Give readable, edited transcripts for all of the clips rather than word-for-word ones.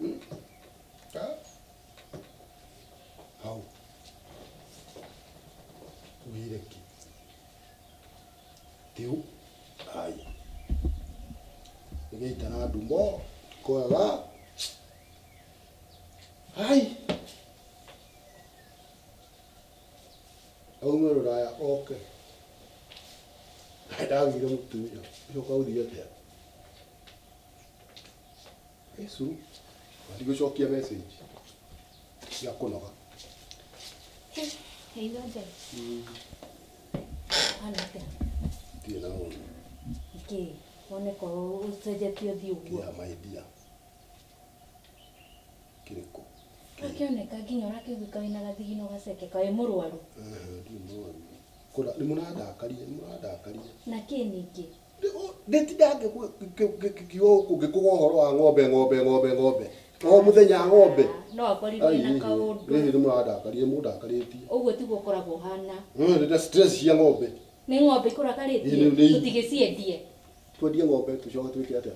Ah. Hau. Wire ki. Tiu. Ai. Nĩgĩita na ndumo. Kwega. Ai. Aume rũraya oke. Ndagĩire mũtumia. Ũcoka ũthiĩ atĩa? Yesu. Ndigũcokia message. Cia kũnoga. Heitho Ngai. Hana atĩa? Ndirĩ na ũru. Nĩkĩ? Woneka ũcenjetie ũthiũ ũguo. Kĩa my dear. Kĩrĩkũ? Akĩoneka nginya ũrakĩiguĩka wĩna gathigino gaceke kaĩ mũrwaru. Ndirĩ mũrwaru. Kũra nĩ mũrandakaria, nĩ mũrandakaria. Na kĩ ningĩ? Ndĩtinda ngĩkiuga gũkũ ngĩkũga ũhoro wa ng'ombe ng'ombe ng'ombe ng'ombe. O mũthenya ng'ombe. No akorirwo wĩna kaũndũ. Rĩrĩ nĩ mũrandakaria, nĩ mũndakarĩtie. Ũguo tiguo ũkoragwo ũhana. Ndĩna stress cia ng'ombe. Nĩ ng'ombe ikũrakarĩtie? Tũtigĩciendie. Twendie ng'ombe tũcoke twĩke atĩa?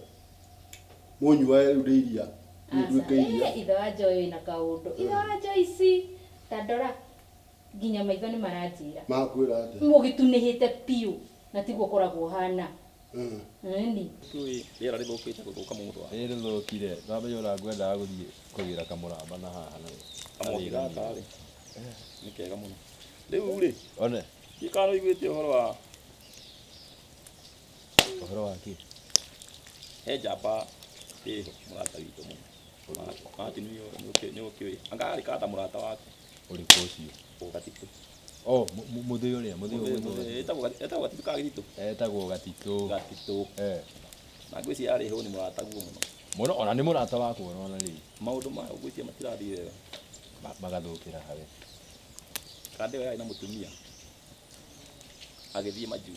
Mũnyuage rĩu nĩ iria. Rĩu Aca. Nduĩke iria. Eh, ithe wa Joy wĩna kaũndũ. Ithe wa Joyce, ta ndora nginya maitho nĩ maranjĩra. Makwĩra atĩa? Ũgĩtunĩhĩte biũ na tiguo ũkoragwo ũhana. Ĩni. Tũĩ rĩera rĩthũkĩte gũthũka mũndũ wa. Ĩ rĩthũkire, ndamenya ũrĩa ngwendaga gũthiĩ kũgĩra kamũramba na haha na Kamwaki gaka rĩ nĩ kega mũno. Rĩu rĩ, One. ndiũĩ kana nĩ ũiguĩte ũhoro wa Ũhoro wa kĩ? He njamba ĩho mũrata witũ mũno. Martin nĩ ũkĩũĩ. Anga arĩ kata mũrata waku. Ũrĩkũ ũcio? O Gatitũ. Oh, mũthĩ ũrĩa, mũthĩ ũrĩa. Etagwo Gatitũ ka Gĩtitũ? Etagwo Gatitũ. Gatitũ. Eh. Na ngwĩciria arĩ ho nĩ mũrataguo mũno. Mũno, ona nĩ mũrata wakwa ona rĩu. Maũndũ mayo ngwĩciria matirathiĩ wega. Magathũkĩra harĩ. Kande ĩyo yarĩ na mũtumia. Agĩthiĩ majuu.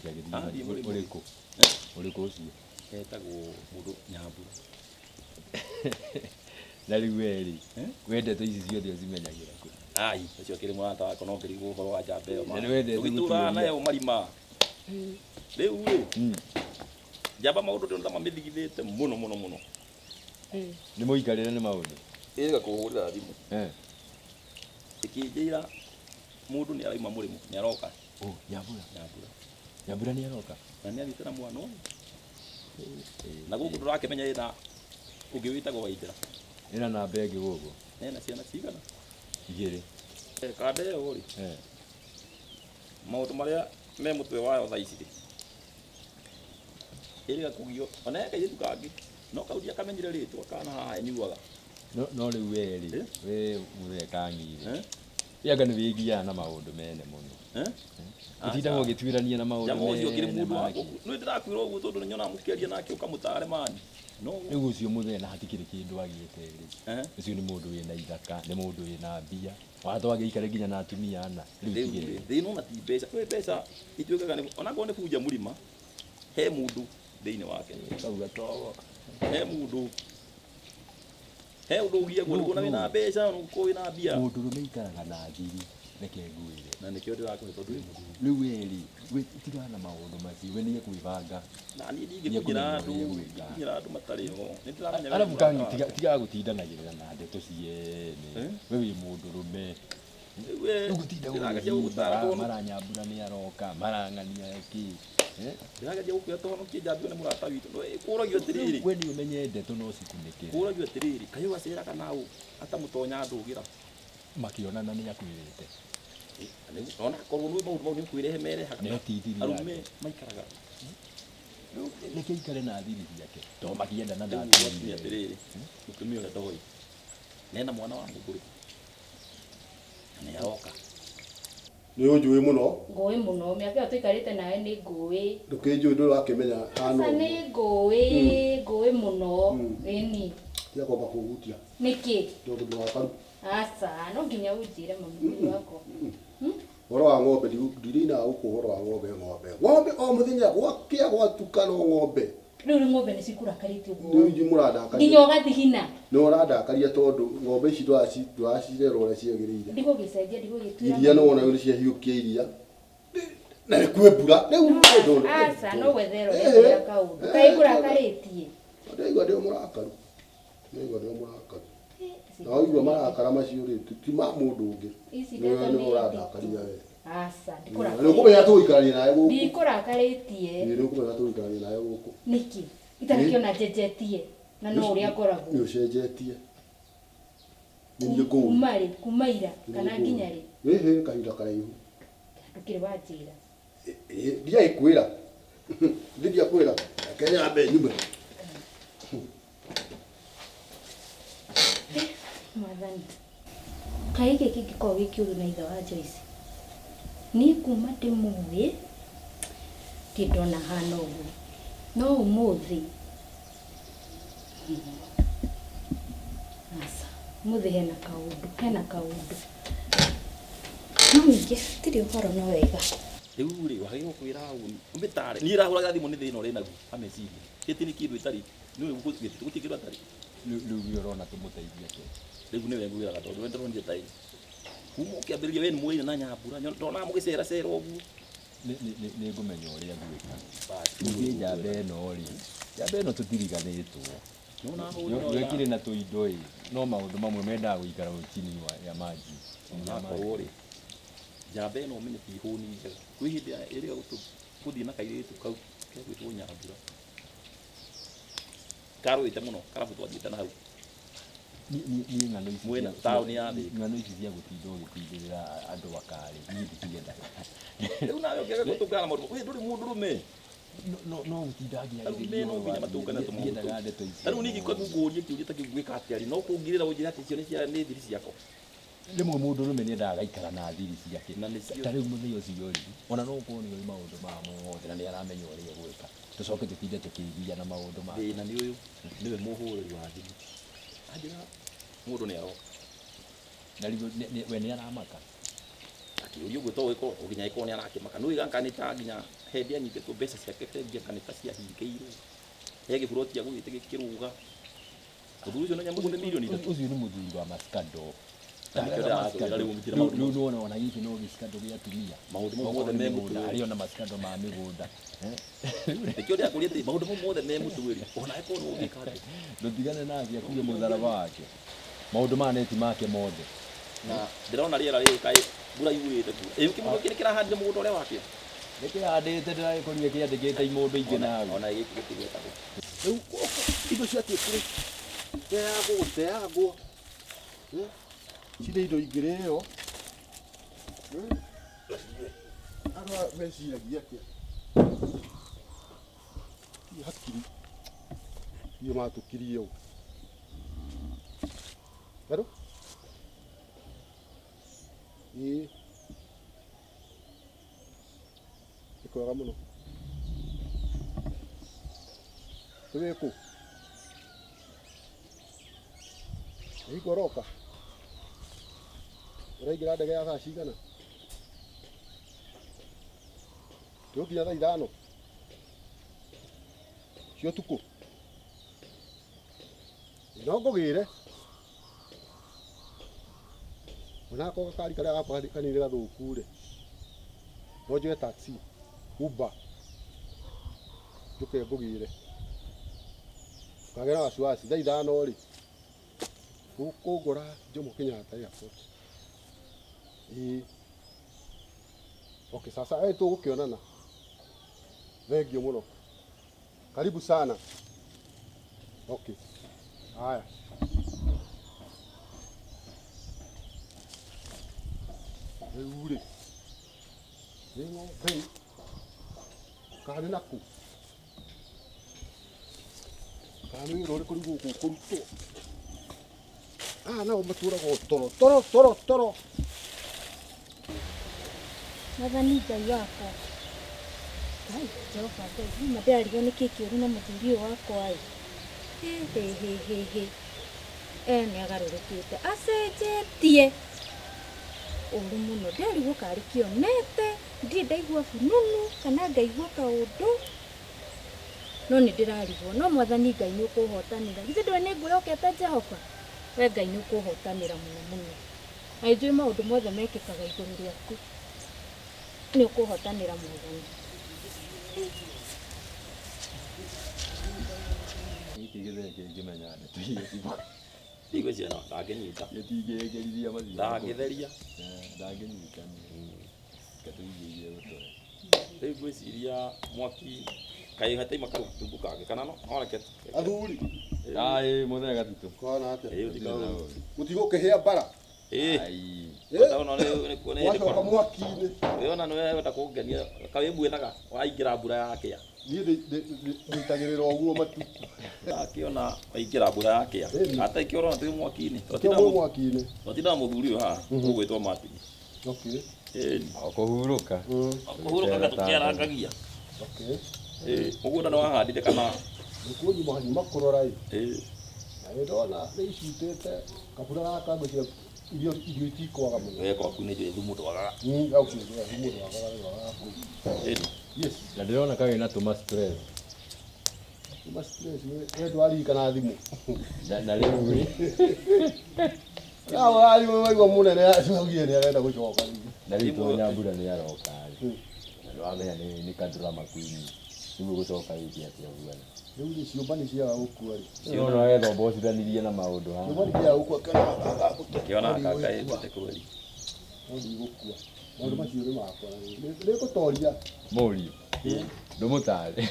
Agĩthiĩ Ah, majuu. thiĩ mũrĩmo. Ũrĩkũ? Ũrĩkũ ũcio? Etagwo mũndũ Nyambura. Na rĩu we rĩ, we ndeto ici ciothe ũcimenyagĩra kũ? Ai, ũcio akĩrĩ mũrata wakwa no ngĩrigwo ũhoro wa njamba ĩyo. Na nĩ wendete Tũgĩtũraga gũtuĩria. nayo marima. Rĩu rĩ, njamba maũndũ ndĩrona ta mamĩthigithĩte mũno mũno mũno. Nĩ mũikarĩre nĩ maũndũ? Ĩga kũhũrĩra thimũ. Eh. Ĩkĩnjĩra mũndũ nĩ arauma mũrĩmo, nĩ aroka. Oh, Nyambura. Nyambura. Nyambura nĩ aroka? Na nĩ athiĩte na mwana ũyũ. Na gũkũ ndũrakĩmenya ĩna ũngĩ wĩtagwo Waithera. Ĩna namba ĩngĩ gũkũ? Ena ciana cigana? Igĩrĩ. Kanda ĩyo rĩ, Eh. maũndũ marĩa me mũtwe wayo thaa ici rĩ, ĩrĩga kũgio ona he kairĩtu kangĩ no kau ndiakamenyire rĩtwa kana haha ĩnyuaga. No no rĩu we rĩ, we mũthee Kang'i rĩ, we anga nĩ wĩgiaga na maũndũ mene mũno. Ũtindaga ũgĩtuĩrania na maũndũ Jamaa ũcio ũkĩrĩ mene mũndũ wa make. nĩ ndĩrakwĩra ũguo tondũ nĩnyonaga mũkĩaria nake ũkamũtare mani. No Rĩu ũcio mũthee na hatikĩrĩ kĩndũ agĩte rĩ, ũcio nĩ mũndũ wĩna ithaka, nĩ mũndũ wĩna mbia, ona to agĩikare nginya na atumia ana. Rĩu rĩu tigĩrĩra. rĩ, thĩna ona ti mbeca, kwĩ mbeca ituĩkaga nĩ onakorwo nĩ bunja mũrima, he mũndũ thĩinĩ wake. Kau gatogo. He mũndũ he ũndũ ũgiagwo nĩguo na wĩna mbeca na ũkorwo wĩna mbia. Mũndũrũme aikaraga na thiri, reke ngwĩre. Na nĩkĩo ndĩrakũhe tondũ wĩ mũthuri. Rĩu we rĩ, we tigana na maũndũ macio, we nĩ ekwĩbanga. Na niĩ ndingĩkinyĩra andũ, ndingĩkinyĩra andũ matarĩ ho. Nĩ ndĩramenya we Arabu nĩ Kang'i, mũrata tiga wakwa. tiga gũtindanagĩrĩra na ndeto ciene. We wĩ mũndũrũme. Rĩu we, Rĩu gũtinda ndĩrageria gũgĩthiĩ gũgũtara mara tondũ mara Nyambura nĩ aroka, marang'ania kĩ. Eh? ndĩrageria gũkwĩra tũhonokie njambi ĩyo nĩ mũrata witũ. No kũragio atĩrĩrĩ. We nĩ ũmenye ndeto no cikunĩkĩre. Kũragio atĩrĩrĩ, kaĩ ũyũ aceraga naũ atamũtonya ndũgĩra. Makĩonana nĩ akwĩrĩte. Ona korwo nĩ maũndũ mau nĩ ũkwĩrehe merehaga. Nĩ Arũme maikaraga. Rĩu reke aikare na thiri ciake. To makĩendana Rĩu ndatũrire. atĩrĩrĩ, mũtumia ũrĩa ndoĩ. Nena mwana wa mũndũ ũrĩkũ? Na nĩ aroka. Nĩ ũnjũĩ mũno. Ngũĩ mũno, mĩaka ĩyo tũikarĩte nawe nĩ ngũĩ. Ndũkĩnjũĩ ndũrĩ wakĩmenya hana Aca ũguo. nĩ ngũĩ, ngũĩ mũno. Ĩni. Tiga kwamba kũhutia. Nĩkĩ? Tondũ ndũrakaru. Aca, no nginya ũnjĩre mami wakwa. Ũhoro wa ng'ombe ndirinaga gũkũ ũhoro wa ng'ombe ng'ombe. Ng'ombe o mũthenya gwakĩa gwatuka no ng'ombe. Rĩu rĩ ng'ombe nĩ cikũrakarĩtie ũguo. Rĩu inyuĩ mũrandakaria. Nginya ũgathigina. Nĩ ũrandakaria tondũ ng'ombe ici ndũracirera ũrĩa ciagĩrĩire. Ndigũgĩcenjia, ndigũgĩtuĩra. Iria nĩ wona rĩu nĩ ciahiũkia iria. Na nĩ kwĩ mbura. Rĩu ndũ- Aca, no gwethera ũrethera kaũndũ. Kaĩ ngũrakarĩtie. Ndĩraigua ndĩ mũrakaru. Nĩwaigua ndĩ o mũrakaru. Eh, ici Na waigua marakara macio rĩ, ti ma mũndũ ũngĩ. Ici Nĩwe ndeto nĩwe nĩ ũrandakaria nditũ. we. Aca, Na nĩũkũmenya tũgũikarania nawe gũkũ. ndikũrakarĩtie. Ĩĩ, nĩũkũmenya tũgũikarania nawe gũkũ. Nĩkĩ? Itarakĩona njenjetie na no ũrĩa ngoragwo. Nĩ ũcenjetie. Nĩ niĩ ngũũĩ. Kuma rĩ? Kuma ira kana nginya rĩ? Ĩhĩ, kahinda karaihu. Ndũkĩrĩ wanjĩra. Ĩĩ, ndiaĩkwĩra. Ndiakwĩra. Reke nyambe nyume. Mwathani. Kaĩ gĩkĩ kĩngĩkorwo gĩ kĩũru na ithe wa Joyce? Niĩ kuma ndĩmũĩ ndirĩ ndona ahana ũguo. No ũmũthĩ aca, ũmũthĩ hena kaũndũ, hena kaũndũ. No ningĩ hatirĩ ũhoro no wega. Rĩu rĩ wagĩrĩirwo kwĩra ũmĩtare. Niĩ rahũraga thimũ nĩ thĩna ũrĩ naguo wa meciria. Gĩtĩ nĩ kĩndũ ĩtarĩ. Nĩũĩ gũtirĩ kĩndũ atarĩ. Rĩu we ũrona tũmũteithie atĩa? Rĩu nĩwe ngwĩraga tondũ we ndĩronire ta kuma ũkĩambĩrĩria we nĩ mũrĩire na Nyambura ndonaga mũgĩceracera ũguo. Nĩ ngũmenya ũrĩa ngwĩka. Basi, Ningĩ njamba ĩno rĩ, njamba ĩno tũtiriganĩtwo. Nĩwona hũri no Nĩkĩrĩ na tũindo ĩ, no maũndũ mamwe mendaga gũikara chini ya maji. Chini ya maji. Onakorwo rĩ njamba ĩno ũmenye ti hũni njega. Kwĩ hĩndĩ ĩrĩga gũthiĩ na kairĩtu kau gegwĩtwo Nyambura. Karũĩte mũno karabu twathiĩte na hau. Niĩ ng'ano ici Mwena taũni ya Thĩka. Ng'ano ici cia gũtinda ũgĩtindĩrĩra andũ akarĩ, niĩ ndiciendaga. Rĩu nawe ũngĩaga gũtũngana na maũndũ, we ndũrĩ mũndũrũme. No gũtinda Arũme no nginya matũngane na tũmaũndũ Ndiendaga tũu. ndeto icio. Ta rĩu niĩ ingĩkorwo ngũũrie kĩũria ta kĩu ngwĩka atĩa rĩ, no kũngirĩra ũnjĩre atĩ icio nĩ thiri ciakwa. Rĩmwe mũndũrũme nĩendaga agaikara na thiri ciake. Na nĩcio. Ta rĩu mũthenya ũcio rĩ, ona no ũkorwo nĩoĩ maũndũ maya mothe na nĩaramenya ũrĩa egwĩka. Tũcoke tũtinde tũkĩgia na maũndũ maya. Thĩna nĩ ũyũ, nĩwe mũhũrĩri wa thimũ. Anjĩra mũndũ nĩ aroka. Na rĩu we nĩaramaka. Akĩũria ũguo to ĩkorwo nginya ĩkorwo nĩ arakĩmaka. Nĩũĩ gaka nĩ ta nginya hĩndĩ anyitĩtwo mbeca ciake bengi anga nĩ ta ciahingĩirwo. He gĩburoti agũgĩte gĩkĩrũga. Mũthuri ũcio nĩ nyamũgũthe mirioni ithatũ. Ũcio nĩ mũthuri wa maskando. Na nĩkĩo ndĩrakwĩra rĩu ũgitĩre maũndũ Rĩu nĩwona ona gĩkĩ no gĩskando gĩa atumia. Maũndũ mau Okorwo mothe nĩ me mĩgũnda, mũtwe. Harĩ ona maskando ma mĩgũnda. Nĩkĩo ndĩrakũria atĩ maũndũ mau mothe me mũtwe rĩ, ona ĩkorwo nĩ ũngĩka atĩa. Ndũtigane nake akue mũtharaba wake. Maũndũ maya neti make mothe. Na ndĩrona rĩera rĩrĩ kaĩ mbura yurĩte kuo. Ĩ kĩmũndũ kĩrĩ kĩrahandire mũgũnda ũrĩa wakĩo? Nĩkĩhandĩte ndĩragĩkorire kĩandĩkĩte imũndũ ingĩ nawe. Ona gĩkĩ gĩtigwetagwo. Rĩu indo ciatuĩkire teagwo gũteagwo. Cirĩ indo ingĩrĩo. Andũ aya meciragia atĩa? Ti hakiri. Iria matũkirie ũũ. Hello? Ĩĩ. Nĩ kwega mũno. Wĩ kũ? Nĩ hingo ũroka? Ũraingĩra ndege ya thaa cigana? Tũgũkinya thaa ithano cia ũtukũ? No ngũgĩre. Onako gakari karĩa gakwa kanini gathũku rĩ, no njoe taxi, Uber, njũke ngũgĩre. Ndũkagĩe na wasiwasi, thaa ithano rĩ, ũkũngora Jomo Kenyatta Airport. Ĩĩ. Okay, sasa tũgũkĩonana. Thengiũ mũno. Karibu sana. Okay. Haya. Rĩu rĩ, nĩ ng'ombe kana nĩ nakũ? Kana nĩ wĩra ũrĩkũ rĩu gũkũ ũkũrutwo? Aya nao matũraga o toro toro toro toro. Mwathani Ngai wakwa. Ngai, Jehova Ngai, nĩma ndĩrarigwo nĩkĩ kĩũru na mũthuri ũyũ wakwa ĩ. Hĩ hĩ hĩ hĩ hĩ. E nĩ agarũrũkĩte, acenjetie. Ũru mũno, ndĩrarigwo karĩ kĩonete, ndirĩ ndaigua bununu kana ngaigua kaũndũ. No nĩ ndĩrarigwo, no Mwathani Ngai nĩ ũkũhotanĩra. Githĩ ndũĩ nĩ ngwĩhokete Jehova? We Ngai nĩ ũkũhotanĩra mũno mũno. Na nĩnjũĩ maũndũ mothe mekĩkaga igũrũ rĩaku. Nĩ ũkũhotanĩra Mwathani. Gĩkĩ gĩthee kĩngĩmenya ndeto iria Ndigwĩciria no ndangĩnyita. Gĩtingĩĩkĩrithia macio. Ndangĩtheria. Ndangĩnyita. Reke tũigue iria egũtũhe. Rĩu ngwĩciria mwaki kaĩ hataima karũtungu kangĩ kana no no reke Athuri. Aĩ mũthee Gatitũ. Kwana atĩa? Ĩĩ ũthika Mũtigũkĩhĩa mbara. Ĩĩ. Ĩ? Ona nĩ nĩ Wacoka mwaki-inĩ. Wĩ ona nĩwe wenda kũngenia kaĩ wĩmwethaga waingĩra mbura yakĩa. Niĩ ndĩitagĩrĩra ũguo matu. Akĩona waingĩra mbura yakĩa. Ata ikĩorona twĩ mwaki-inĩ. Kĩo mwĩ mwaki-inĩ. Twatinda na mũthuri ũyũ haha ũgwĩtwo Martin. Okay. Ĩĩ. O kũhurũka. Kũhurũka tũkĩarangagia. Okay. Ĩĩ mũgũnda nĩ wahandire kana? Nĩkuo nyuma nyuma kũrora ĩ. Ĩĩ. Na nĩ ndona nĩ icutĩte kabura gaka ngwĩciria irio irio itikwaga mũno. We gwaku nĩ njũĩ thumu ndwagaga. Au kĩndũ thumu ndwagaga ndwagaga kũu. Ĩĩ. Yes. Na ndĩrona ka wĩna tũma stress. Tũma stress we ndwaririkana thimũ. Na rĩu rĩ. Ya ũrarimũ waigua mũnene augire nĩ arenda gũcoka rĩngĩ. Na rĩu to Nyambura nĩ aroka rĩ. Na nĩwamenya nĩ ka drama queen. Rĩu ũgũcoka wĩke atĩa bwana? Rĩu rĩ ciũmba nĩ ciaga gũkua rĩ. Nĩwona wethomba ũcithanirie na maũndũ haha. Ciũmba nĩ ciaga gũkua kĩona gaka Kĩona gaka ĩtĩte kweri. No ndigũkua. Maũndũ macio nĩ makwa. Nĩ ngũtoria. Mũriũ. Ndũmũtare.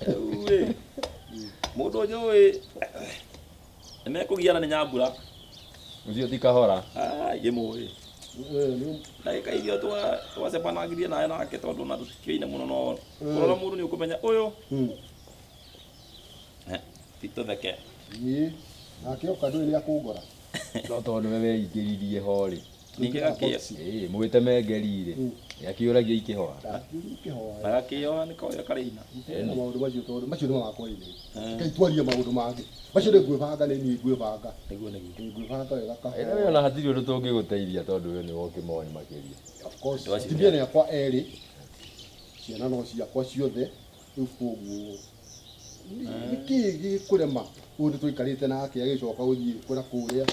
Rĩu rĩ mũndũ ũyũ nĩmekũgiana nĩ Nyambura. Ũcio ti kahora. Ai gĩmũĩ. Ndagĩka iria twacemanagirie nawe nake tondũ ona tũtikĩoine mũno no kũrora mũndũ nĩ ũkũmenya ũyũ. Ti tũtheke. Ĩĩ. Nake oka ndũĩ nĩ akũngora. No tondũ nĩwe weingĩririe ho rĩ. Ningĩ gakĩo. Ĩĩ mwĩte mengeri rĩ. Akĩũragia ikĩhoa. Ikĩhoa. Na gakĩoha nĩ koya karĩina. Na maũndũ macio tondũ macio nĩ makwa ĩnĩ. Reke twarie maũndũ mangĩ. Macio nĩ ngwĩbanga nĩ niĩ ngwĩbanga. Nĩguo nĩguo. Nĩ ngwĩbanga wega kahora. Ĩno ona hatirĩ ũndũ tũngĩgũteithia tondũ we nĩwe ũkĩmoĩ makĩria. Of course. Atumia nĩ akwa erĩ. Ciana no ciakwa ciothe. Rĩu koguo nĩkĩĩ gĩkũrema ũyũ nĩ tũikarĩte nake agĩcoka gũthiĩ kũra kũrĩa.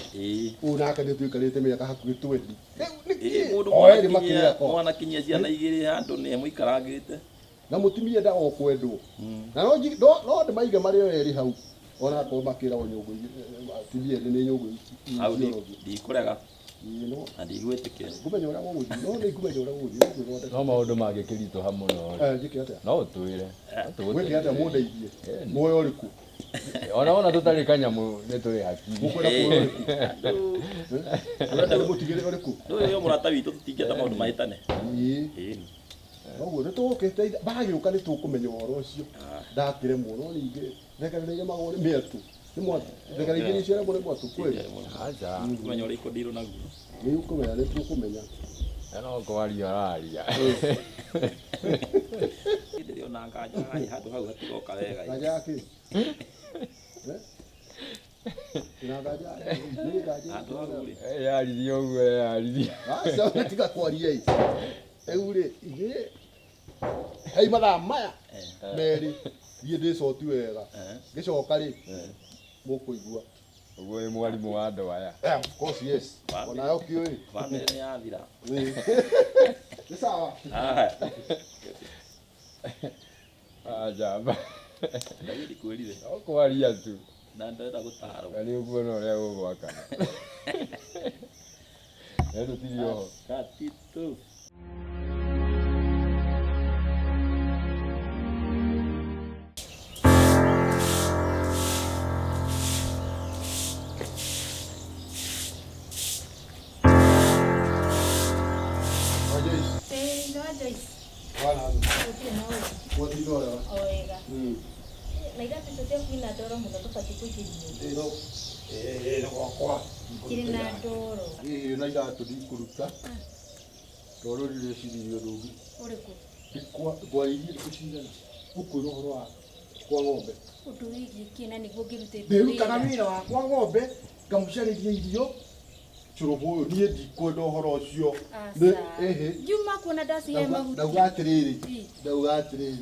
Ũyũ nake nĩ tũikarĩte mĩaka hakuhĩ 20. Rĩu nĩkĩĩ? Mũndũ O erĩ makĩrĩ akwa. mwanakinyia ciana igĩrĩ handũ nĩ mũikarangĩte. Na mũtumia endaga o kwendwo. Na no no ndĩmaige marĩ o erĩ hau. Ona akorwo makĩragwo nyũngũ atumia erĩ nĩ nyũngũ Hau ndikũrega. Na ndigwĩtĩkĩra. Ngũmenya ũrĩa gũgũthiĩ. No nĩ ngũmenya ũrĩa gũgũthiĩ. No maũndũ mangĩkĩritũha mũno rĩ. Njĩke atĩa? No ũtwĩre. Mwĩke atĩa mũndeithie? Muoyo ũrĩkũ? Ona wona tũtarĩ kanyamũ nĩ tũrĩ hakiri. Mũkwenda kuoya ũrĩkũ? Ũrenda mũtigĩre ũrĩkũ? Ndũĩ ũyũ mũrata witũ tũtingĩenda maũndũ mahĩtane. Ĩĩ. Noguo nĩ tũgũkĩteithia bagĩũka nĩ tũkũmenya ũhoro ũcio. Ndakĩremwo no ningĩ thekereire magũrũ mĩatũ. Nĩ mwatũ. Thekereire icio rĩmwe nĩ mwatũ kweli. Aca. Kũmenya ũrĩa ikũndirwo naguo. Nĩ ũkũmenya nĩ tũkũmenya. No kwaria araria. Ndĩrona nganja handũ hau hatigoka wega. Nganja ya kĩ? Na nganja nĩ nganja. Handũ hau rĩ. Yaririe ũguo yaririe. Aca tiga kwaria ĩ. Rĩu rĩ ithuĩ hei mathaa maya merĩ thiĩ ndĩcoti wega. Ngĩcoka rĩ mũkũigua. Ũguo wĩ mwarimũ wa andũ aya. Of course yes. Ona ũkĩũĩ. Bamĩrĩ nĩ yathira. Nĩ sawa. Ajamba. Ndaigua ndikwĩrire. No kwaria tu. Na ndĩrenda gũtarwo. Na nĩ ũkuona ũrĩa gũgwakana. Na tũtirĩ oho. Gatitũ. Na iratũ icio ciaku ina ndoro mũno ndũbatiĩ kũingĩria. Ĩĩ gwakwa. Irĩ na ndoro. Ĩĩ na iratũ ndikũruta. Tondũ ndĩreciririe ũndũ ũngĩ. Ũrĩkũ? Ngwarĩirie thikũ cigana ngũkwĩra ũhoro wa kwa ng'ombe. Ũndũ wĩgiĩ kĩ na nĩguo ngĩrutĩte Ndĩrutaga wĩra wa kwa ng'ombe ngamũcarĩria irio cũrũbũ ũyũ niĩ ndikwenda ũhoro ũcio. Ngiuma kuona ndacihe mahuti. Ndauga atĩrĩrĩ, ndauga atĩrĩrĩ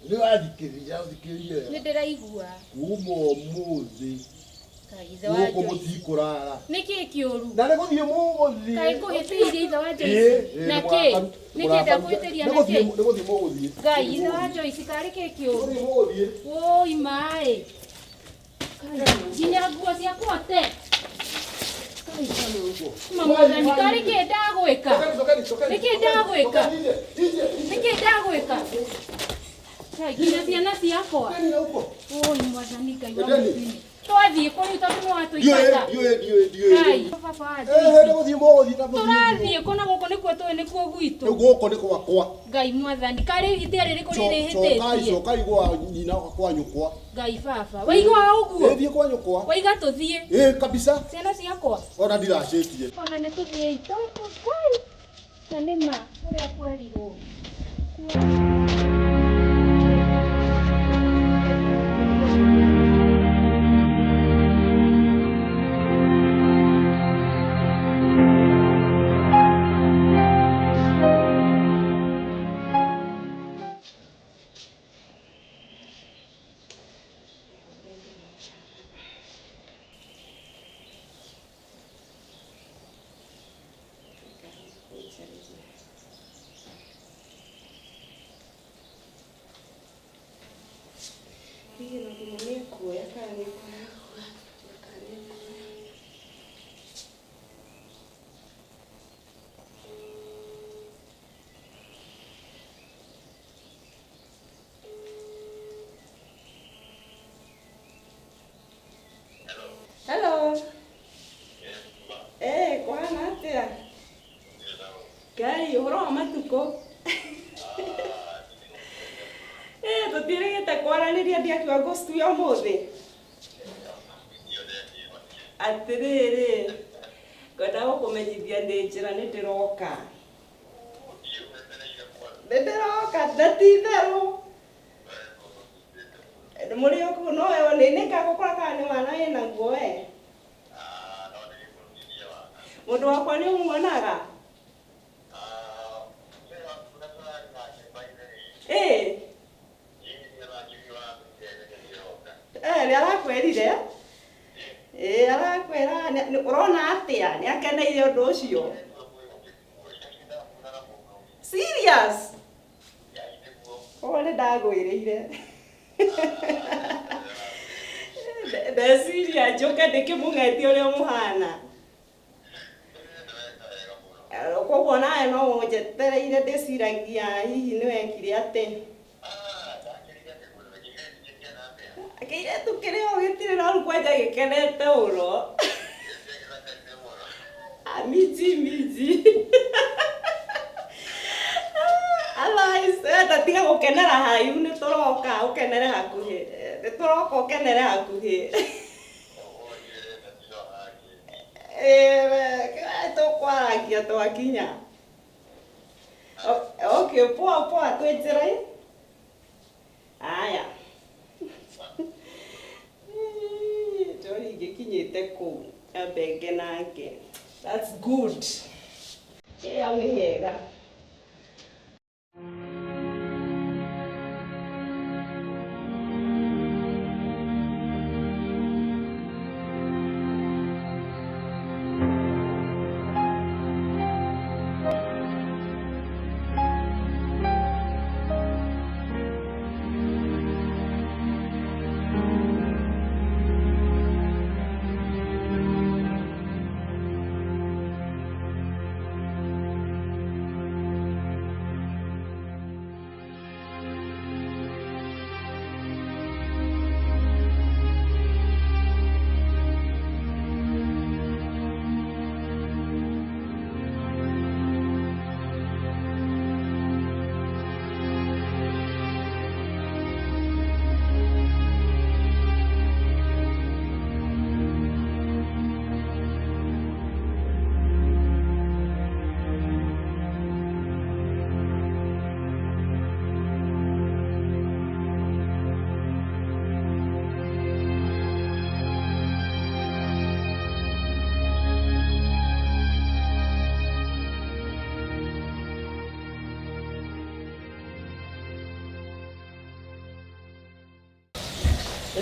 nĩ wathikĩrĩria ũthikĩrĩrie wega. Nĩ ndĩraigua. Kuma ũmũthĩ Kaĩ ithe wa gũkũ Joyce. mũtikũrara. Nĩ kĩ kĩũru? Na nĩ gũthiĩ mũgũthiĩ. Kaĩ ngũhĩtĩirie ithe wa Joyce? Na kĩ? Nĩ kĩ ndakũhĩtĩria na kĩ? Nĩ gũthiĩ mũgũthiĩ. Ngai ithe wa Joyce karĩ kĩ kĩũru? Nĩ gũthiĩ mũgũthiĩ. Wũi maĩ. Nginya nguo ciakwa te. Mwathani karĩ kĩ ndagwĩka? Nĩkĩ ndagwĩka? Nĩkĩ ndagwĩka? Ngai, nginya ciana ciakwa. Oi mwathani Ngai wa matu-inĩ. Twathiĩ kũ rĩu tondũ nĩwatũingata? Ngai, baba wa Joyce. Tũrathiĩ kũ na gũkũ nĩkuo tũĩ nĩkuo gwitũ? Rĩu gũkũ nĩ gwakwa. Ngai mwathani, karĩ itĩa rĩrĩkũ rĩrĩ Cokai hĩtĩtie? cokai gwa nyina kwa nyũkwa. Ngai baba, waigua ũguo? Ĩ thiĩ kwa nyũkwa. Waiga tũthiĩ. Ĩ kabisa. Ciana ciakwa. Ona ndiracĩtie. Ona nĩ tũthiĩi tondũ Ngai, na nĩ ma ũrĩa kwerirwo. Hihi no nginya nĩ kuoya kana nĩ kuoya kana nĩ kuoya. Hello. Eh, kũhana atĩa? Ngai, ũhoro wa matukũ? Eh, tũtirĩgĩte kwaranĩria ndiakiuga ngũcituia ũmũthĩ. Atĩrĩrĩ, ngwenda gũkũmenyithia ndĩ njĩra nĩ ndĩroka. Nĩ ndĩroka na ti itherũ. Mũrĩ o kũu no nĩ nĩngagũkora kana nĩ wana wĩnaguo we. Mũndũ wakwa nĩ ũmuonaga? Ĩĩ. Eh, nĩ arakwĩrire? Ĩĩ arakwĩra ũrona atĩa? Nĩ akeneire ũndũ ũcio? Serious? Koguo nĩ ndagwĩrĩire. Ndeciria njũke ndĩkĩmũng'etie ũrĩa mũhana. Koguo nawe no ũnjetereire ndĩciragia hihi nĩ wekire atĩ. Kĩirĩtu kĩrĩa o gĩtirĩ na ũru kwanja gĩkenete mũno. Miji miji. Otherwise, ta tiga gũkenera haraihu nĩ tũroka ũkenere hakuhĩ. Nĩ tũroka ũkenere hakuhĩ. Tũkwaragia twakinya. Okay, poa poa twĩ njĩra-inĩ. Aya. Njori ingĩkinyĩte kũu nyambe ngenange. That's good. Ĩ hau nĩ hega.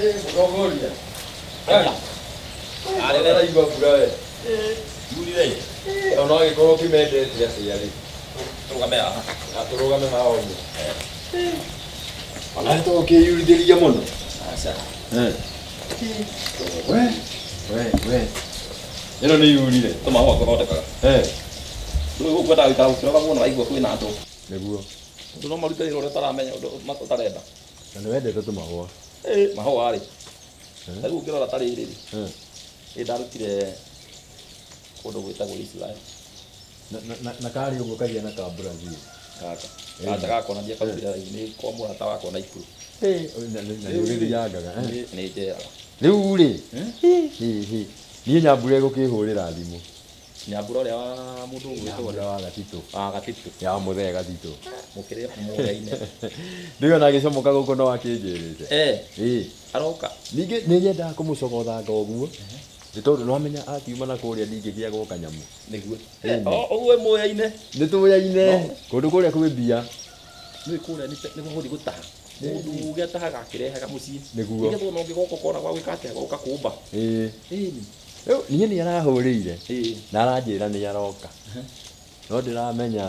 Mũtongoria. Ndĩraigua mbura we. Yurire. Ona ũgĩkorwo ũkĩmendete atĩa rĩ. Tũrũgame haha. Na tũrũgame haha ũguo. Ona nĩ tũgũkĩyurithĩria mũno. Aca. Eh. We we we ĩno nĩ yurire. Tũmahũa tũthondekaga. Eh. Rĩu gũkũ kwendaga gũikara gũkĩroga mũno waigua kwĩna andũ. Nĩguo. Andũ no marute wĩra ũrĩa ũtaramenya ũndũ ũtarenda. Na nĩ wendete tũmahũa. Eh, mahũa rĩ. Rĩu ũngĩrora ta rĩrĩ rĩ. Eh. Ĩ ndarutire kũndũ gwĩtagwo Israel. Na karĩ ũguo kahiana ka Brazil. Gaka. Gaka gakonania karutire nĩ kwa mũrata wakwa Naikuru. Eh, na nĩ ũgĩthiangaga. Eh. Nĩ njeraga. Rĩu rĩ, hi hi niĩ Nyambura ĩgũkĩhũrĩra thimũ. Nyambura ũrĩa wa mũndũ ũgwĩtwo Nyambura wa Gatitũ. Wa Gatitũ. Ya mũthee Gatitũ. Mũkĩrĩ mũyaine. Ndĩrona ona agĩcomoka gũkũ no akĩnjĩrĩte. Eh. Ĩĩ. Aroka. Ningĩ nĩ nyendaga kũmũcogothanga ũguo. Nĩ tondũ nĩwamenya akiuma na kũrĩa ndingĩkĩaga o kanyamũ. Nĩguo. Ũguo mũyaine. Nĩ tũyaine. Kũndũ kũrĩa kwĩ mbia. Nĩ kũrĩa nĩ gũthiĩ gũtaha. Mũndũ ũgĩ atahaga akĩrehaga mũciĩ. Nĩguo. Nĩgetha ona ũngĩgoka ũkona gwa gwĩka atĩa gũka kũmba. Ĩĩ. Ĩni. Rĩu niĩ nĩ arahũrĩire. Ĩĩ. Na aranjĩra nĩ aroka. No ndĩramenya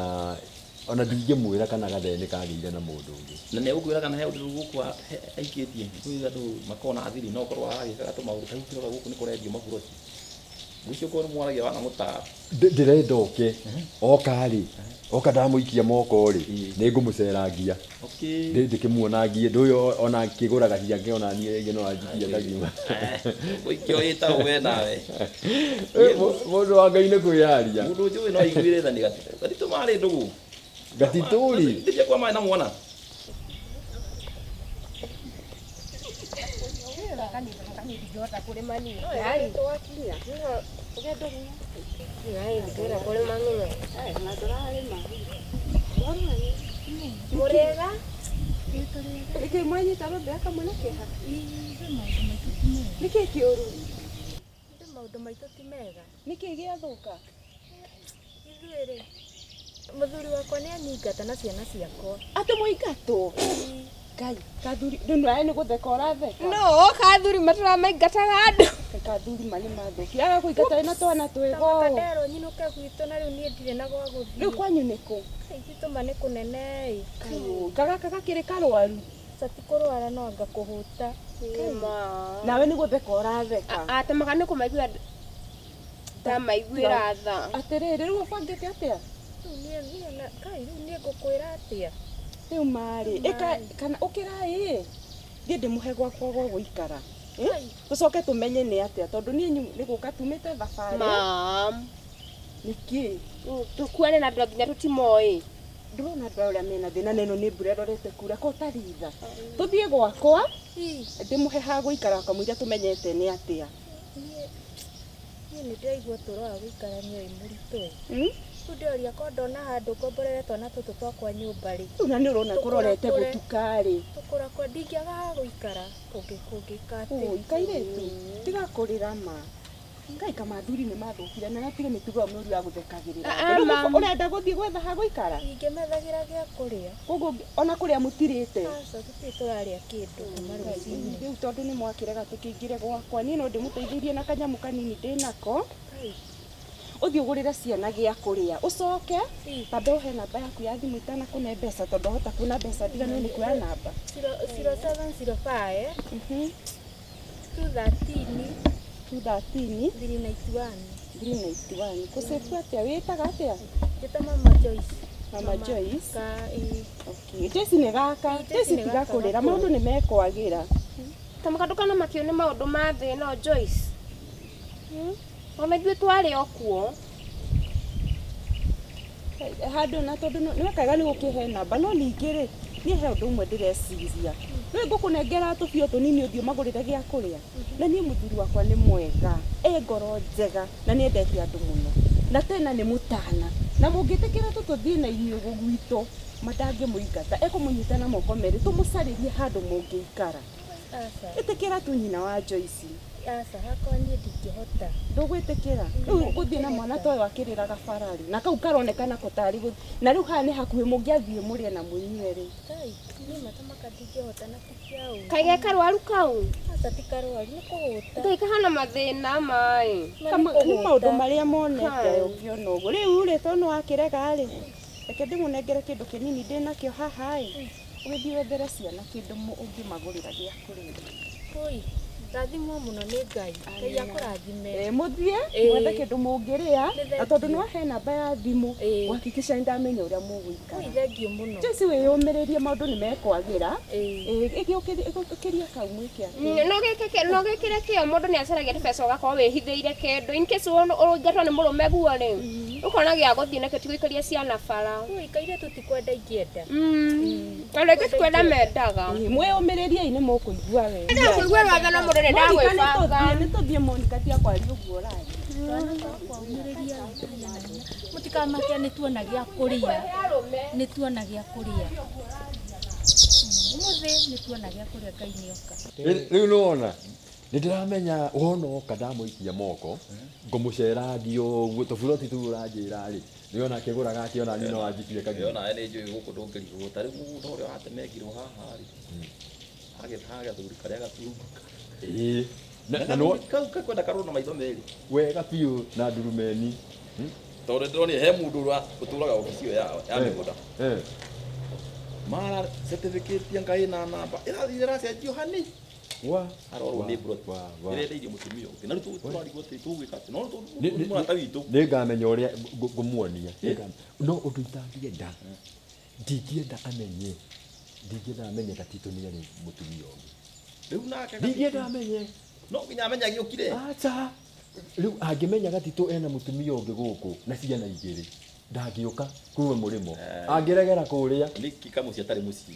ona ndingĩmwĩra kana gathee nĩ kagĩire na mũndũ ũngĩ. Na nĩ egũkwĩra kana he ũndũ gũkũ aikĩtie. Kwĩ andũ makoragwo na thiri no ũkorwo aragĩkaga tũmaũndũ ta rĩu ũkĩrora gũkũ nĩ kũrendio maburoti. Ũcio ũkorwo nĩ mwaragia wana mũtara. Ndĩrenda oke. Oka rĩ, oka ndamũikia moko rĩ, nĩ ngũmũcerangia. Okay. Ndĩkĩmuonangie ndũyũ ona akĩgũraga ciake ona niĩ rĩngĩ no anjikie ngagiuma. Gũikio wĩtagwo we nawe. Mũndũ wa Ngai nĩ kwĩyaria. Mũndũ njũĩ no aiguire tha nĩ Gatitũ. Gatitũ marĩ ndũgũ. Gatitũ rĩ. Ndĩria kwa marĩ na mwana. Mũrĩega? Nĩkĩ mwanyita rũmbe akamwe na kĩeha? Nĩkĩ kĩũru? Maũndũ maitũ ti mega. Nĩkĩ gĩathũka? Ithuĩ rĩ, mũthuri wakwa nĩ anyingata na ciana ciakwa. Atĩ mũingatwo? Ngai, kathuri, rĩu nawe nĩ gũtheka ũratheka? No, kathuri matũramaingataga andũ. Kathuri ma nĩ mathũkia. Aga kũingata wĩna twana twega Tamaka ũũ. nderwo nyinũke gwitũ na rĩu niĩ ndirĩ na gwa gũthiĩ. Rĩu kwanyu nĩ kũ? Kaĩ gwitũ ma nĩ kũnene ĩ. Gagaka gakĩrĩ karwaru. Aca ti kũrwara no anga kũhũta. Nawe nĩ gũtheka ũratheka. Atamaga nĩ kũmaiguĩra ndamaiguĩra tha. Atĩrĩrĩ, rĩu ũbangĩte atĩa? Rĩu niĩ na kai rĩu niĩ ngũkwĩra atĩa? Rĩu marĩ, ĩka kana ũkĩra ĩ. Thiĩ ndĩmũhe gwakwa gwa gũikara. Tũcoke tũmenye nĩ atĩa tondũ niĩ nĩ gũka tumĩte thabarĩ. Mam. Nĩkĩ? Tũkuane na andũ nginya tũtimoĩ. Ndĩrona andũ aya ũrĩa mena thĩna na ĩno nĩ mbura ĩrorete kura ko taritha. Tũthiĩ gwakwa ndĩmũhe ha gũikara kamũira tũmenyete nĩ atĩa. Niĩ nĩ ndĩraigua ũtũũro wa gũikarania wĩ mũritũ ĩ. Rĩu ndĩroria korwo ndona handũ ngomborere twana tũtũ twakwa nyũmba rĩ. Rĩu na nĩ ũrona kũrorete gũtuka rĩ. Tũkũra kwa ndingĩaga ha gũikara kũngĩka atĩ. Ũi kairĩtu tiga kũrĩra ma. Ngai kamathuri nĩ mathũkire na gatige mĩtugo ĩyo mĩũru ya gũthekagĩrĩra. Rĩu ũrenda gũthiĩ gwetha ha gũikara? Ingĩmethagĩra gĩa kũrĩa. Koguo ona kũrĩa mũtirĩte? Aca tũtirĩ tũrarĩa kĩndũ kuma rũcinĩ. Rĩu tondũ nĩ mwakĩrega tũkĩingĩre gwakwa niĩ no ndĩmũteithĩrie na kanyamũ kanini ndĩnako. Ũthiĩ ũgũrĩre ciana gĩa kũrĩa ũcoke tambe ũhe namba yaku ya thimũ itanakũne mbeca tondũ wahota kuona mbeca ndiganĩrwo nĩ kuoya namba. 0705 213 213 391 391. Kũcebu atĩa? Wĩtaga atĩa? Njĩta Mama Joyce. Mama Joyce. Ka ĩ. Okay. Joyce nĩ gaka. Joyce tiga kũrĩra maũndũ nĩ mekwagĩra. Tamaka ndũkanamakio nĩ maũndũ ma thĩ ĩno Joyce. Ona ithuĩ twarĩ o kuo. Handũ na tondũ nĩ wekaga nĩ gũkĩhe namba no ningĩ rĩ niĩ he ũndũ ũmwe ndĩreciria. Nĩ ngũkũnengera tũbio tũnini ũthiĩ ũmagũrĩre gĩa kũrĩa. Na niĩ mũthuri wakwa nĩ mwega, e ngoro njega na nĩ endete andũ mũno. Na tena nĩ mũtana. Na mũngĩtĩkĩra tũtũthiĩ na inyuĩ gwitũ matangĩmũingata ekũmũnyita na moko merĩ tũmũcarĩrie handũ mũngĩikara. Ĩtĩkĩra tu nyina wa Joyce. Aca hakwa niĩ ndingĩhota. Ndũgwĩtĩkĩra? Rĩu gũthiĩ na mwana ta ũyũ akĩrĩraga bararĩ na kau karonekana ko tarĩ gũthiĩ na rĩu haha nĩ hakuhĩ mũngĩathiĩ mũrĩe na mũnyue rĩ. Kai niĩ matamaka ndingĩhota na ti kĩa ũru. Kaĩ ge karwaru kau? Aca ti karwaru nĩ kũhũta. Ngai kahana mathĩna maĩ. Nĩ maũndũ marĩa monete ũngĩona ũguo. Rĩu rĩ tondũ nĩwakĩrega rĩ reke ndĩmũnengere kĩndũ kĩnini ndĩnakĩo haha ĩ. Ũgĩthiĩ wethere ciana kĩndũ ũngĩmagũrĩra gĩa kũrĩa. Oi. Rathimwo mũno nĩ Ngai. Ngai akũrathime. Mũthiĩ Ĩĩ. mwethe kĩndũ mũngĩrĩa Nĩ na thengiũ. tondũ nĩ wahe namba ya thimũ Ĩĩ. gwakikisha nĩ ndamenya ũrĩa mũgũikara. Ui thengiũ mũno. Joyce wĩyũmĩrĩrie maũndũ nĩ mekwagĩra. Ĩĩ. Ĩgĩũkĩria kau mwĩke atĩ. No gĩkĩre kĩo mũndũ nĩ acaragia tũbeca ũgakorwo wĩhithĩire kĩndũ in case ũingatwo nĩ mũrũme guo rĩ ũkona gĩa gũthiĩ nakĩo ti gũikaria ciana bara. Ui kairĩtu tikwenda ingĩenda. Andũ aingĩ ti kwenda mendaga. Ĩĩ, mwĩyũmĩrĩriei nĩ mũkũigua wega. Ndakũigua rwagano mũndũ nĩ Monica, nĩ ndagwĩbanga. tũthiĩ nĩ tũthiĩ Monica tiga kwaria ũguo ũraria. Twana twakwa ũmĩrĩria mũtikamake nĩ tuona gĩa kũrĩa. Nĩ tuona gĩa kũrĩa. Ũmũthĩ nĩ tuona gĩa kũrĩa Ngai nĩoka. Rĩu nĩwona nĩ ndĩramenya wona oka ndamũikia moko ngũmũcerangia ũguo tũburoti tũu ũranjĩra rĩ nĩona akĩgũraga akĩona niĩ no anjikie Ĩyo kaginya nawe nĩ njũĩ gũkũ ndũngĩrigwo ta rĩu mũgũnda ũrĩa watemengirwo haha rĩ hagetha gathuri karĩa gaturungaga. Ĩĩ. Na Na nĩ kau kakwenda karwo na maitho merĩ wega biũ na ndurumeni. Tondũ ndĩronire he mũndũ ũra ũtũraga obici ĩyo yao ya mĩgũnda Eh. mara certificate anga ĩna namba ĩrathiĩ ĩracenjio hani Wa arorwo nĩ brot wa wa. ĩrendeirio mũtumia ũngĩ na rĩu tũrarigwo atĩ tũgwĩka atĩ no Nĩ- nĩ- mũrata witũ nĩ ngamenya ũrĩa ngũmuonia. No ũndũ itangĩenda ndingĩenda amenye ndingĩenda amenye Gatitũ nĩ arĩ mũtumia ũngĩ rĩu nake ndingĩenda amenye no nginya amenye agĩũkire aca rĩu angĩmenya Gatitũ ena mũtumia ũngĩ gũkũ na ciana igĩrĩ ndangĩũka kuma mũrĩmo angĩregera kũrĩa nĩkĩ kamũciĩ atarĩ mũciĩ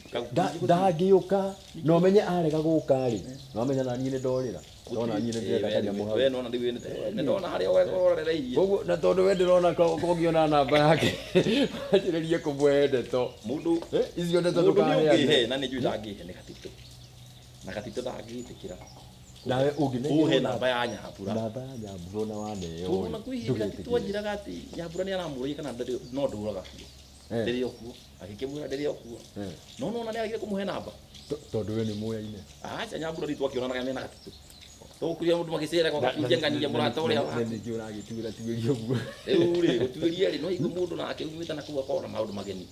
ndangĩũka na ũmenye arega gũka rĩ na ũmenya naniĩ nĩ ndorĩra ndona niĩ nĩ ndĩrenda kanyamũ hau we nona rĩu nĩ ndona harĩa ũrorereirie koguo na tondũ we ndĩrona kũngĩona namba yake anjĩrĩrie kũmũhe ndeto mũndũ icio ndeto mũndũ nĩ ndũkaheane ũngĩhe na nĩ njũĩ ndangĩhe nĩ Gatitũ na Gatitũ ndangĩtĩkĩra nawe ũngĩnengerwo ũhe namba ya Nyambura namba ya Nyambura na waneo tondũ na kwĩ hĩndĩ Gatitũ anjĩraga atĩ Nyambura nĩ aramũrĩire kana no ndũraga biũ ndĩrĩ o kuo agĩkĩmwĩra ndĩrĩ o kuo no nona nĩ agire kũmũhe namba tondũ we nĩ mũyaine aca Nyambura rĩu twakĩonanaga mena Gatitũ tũkuria mũndũ magĩcera gakĩnjengania mũrata ũrĩa na ningĩ ũragĩtuĩra tuĩria ũguo rĩu rĩ gũtuĩria rĩ no igu mũndũ nake umĩte na kũu akorwo na maũndũ mageni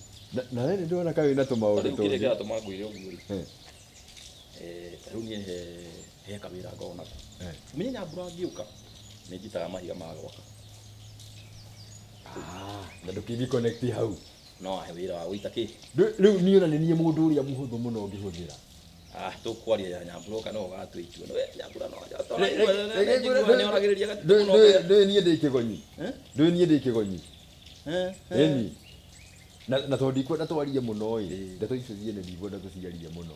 na we nĩ ndĩrona kaĩ wĩna tũmaũndũ rĩu kĩrĩa tũngĩ kĩratũma ngwĩre ũguo rĩ ta rĩu niĩ he kawĩra ngoragwo nako menye Nyambura angĩũka nĩ njitaga mahiga ma gwaka na ndũkĩthi connect hau no ahe wĩra wa gũita kĩ rĩu niĩ ona nĩ niĩ mũndũ ũrĩa mũhũthũ mũno ũngĩhũthĩra ah tũkwaria ya Nyambura ũka no ũgatua itua we Nyambura no nĩ oragĩrĩria Gatitũ mũno ndũĩ niĩ ndĩ kĩgonyi ndũĩ niĩ ndĩ kĩgonyi ĩni na tondũ ndikwenda twarie mũno ĩ ndeto icio ciene ndikwenda tũciarie mũno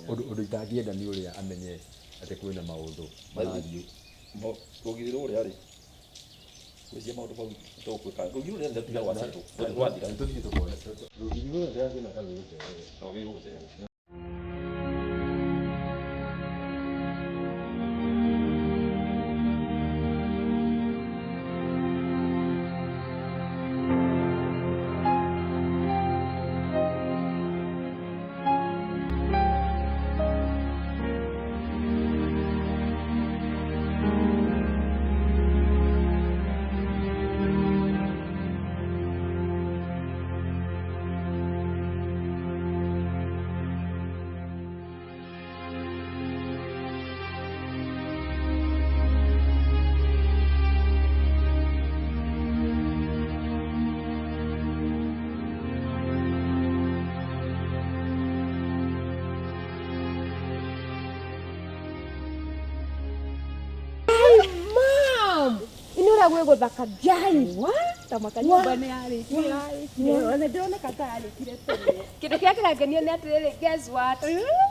ũndũ itangĩenda nĩ ũrĩa amenye atĩ kwĩna maũndũ marathiĩ rũgiri rũrĩa rĩ gwĩcia maũndũ mau tũgwĩka rũgiri rũrĩa nĩ rwacetwo rwathira tũthiĩ tũkone rũgiri rũrĩa ndĩrathiĩ na karũgũcerere rũgũcerere. Ĩno ũrĩa gwĩ gũthaka Ngai. Ta makanyũmba nĩ yarĩkire yarĩkire ona ndĩroneka ta yarĩkire tene. Kĩndũ kĩrĩa kĩrangenia nĩ atĩrĩrĩ, guess what?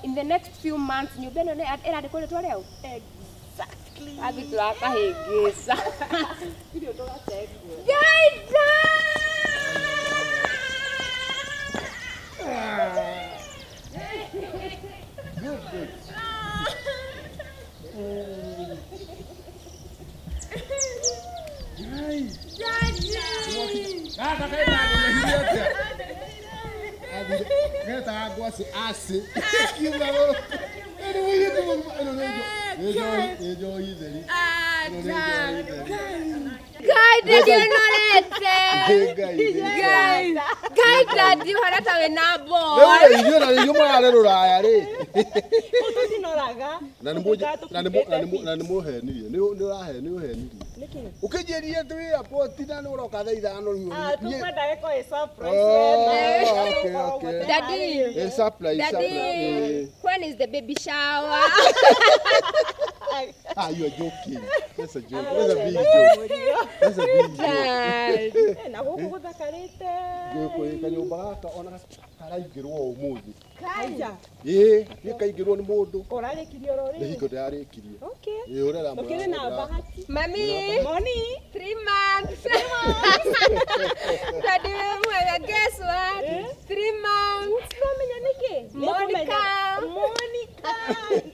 In the next few months nyũmba ĩno nĩ ĩrandĩkwo rĩtwa rĩau. Exactly. Athiĩ tũrakahĩngĩca. Gũtirĩ ũndũ ũgatengwo. Ngai Gaka kaĩtangemehirie atĩa? Getaga ngwacĩ acĩ. Kiuma gũkũ. Ĩno mũirĩtu mũgima, ĩno nĩ njohi, nĩ njohi theri. Ĩno nĩ njohi theri. Ngai ndĩndĩnorete. Excited. Nĩ Ngai, nĩ Ngai. Ngai. Ngai daddy ũhana ta wĩna Rĩu ball. rĩ, ithuĩ na ithuĩ mũrarĩ rũraya rĩ. Tũtinoraga. Na nĩ mũnje- na nĩ mũ- na nĩ mũ- na nĩ mũhenirie. Nĩ nĩ ũrahe nĩ ũhenirie. Nĩkĩ? Ũkĩnjĩrire twĩ airport na nĩ ũroka thaa ithano rĩu. Ah, Niĩ- tũkwenda gĩkorwo ĩ surprise Oh, wena. okay, okay. Daddy. Eh, surprise, surprise. Daddy, when is the baby shower? Ah, you are joking. That's a joke. That's a big joke. That's a big joke. Dad. Eh, na gũkũ gũthakarĩte. Gũkũ kanyũmba gaka ona karaingĩrwo ũmũthĩ. Aija, Ĩĩ, nĩ kaingĩrwo nĩ mũndũ. ũrarĩkirie oro Nĩ rĩu? hingo ndĩrarĩkirie. Okay. Ĩĩ, ũrera Ũkĩrĩ na bahati. Mami, Moni. 3 months. Daddy, wĩ mwega, guess what? 3 months. Nĩwamenya nĩkĩ? Monica. Monica.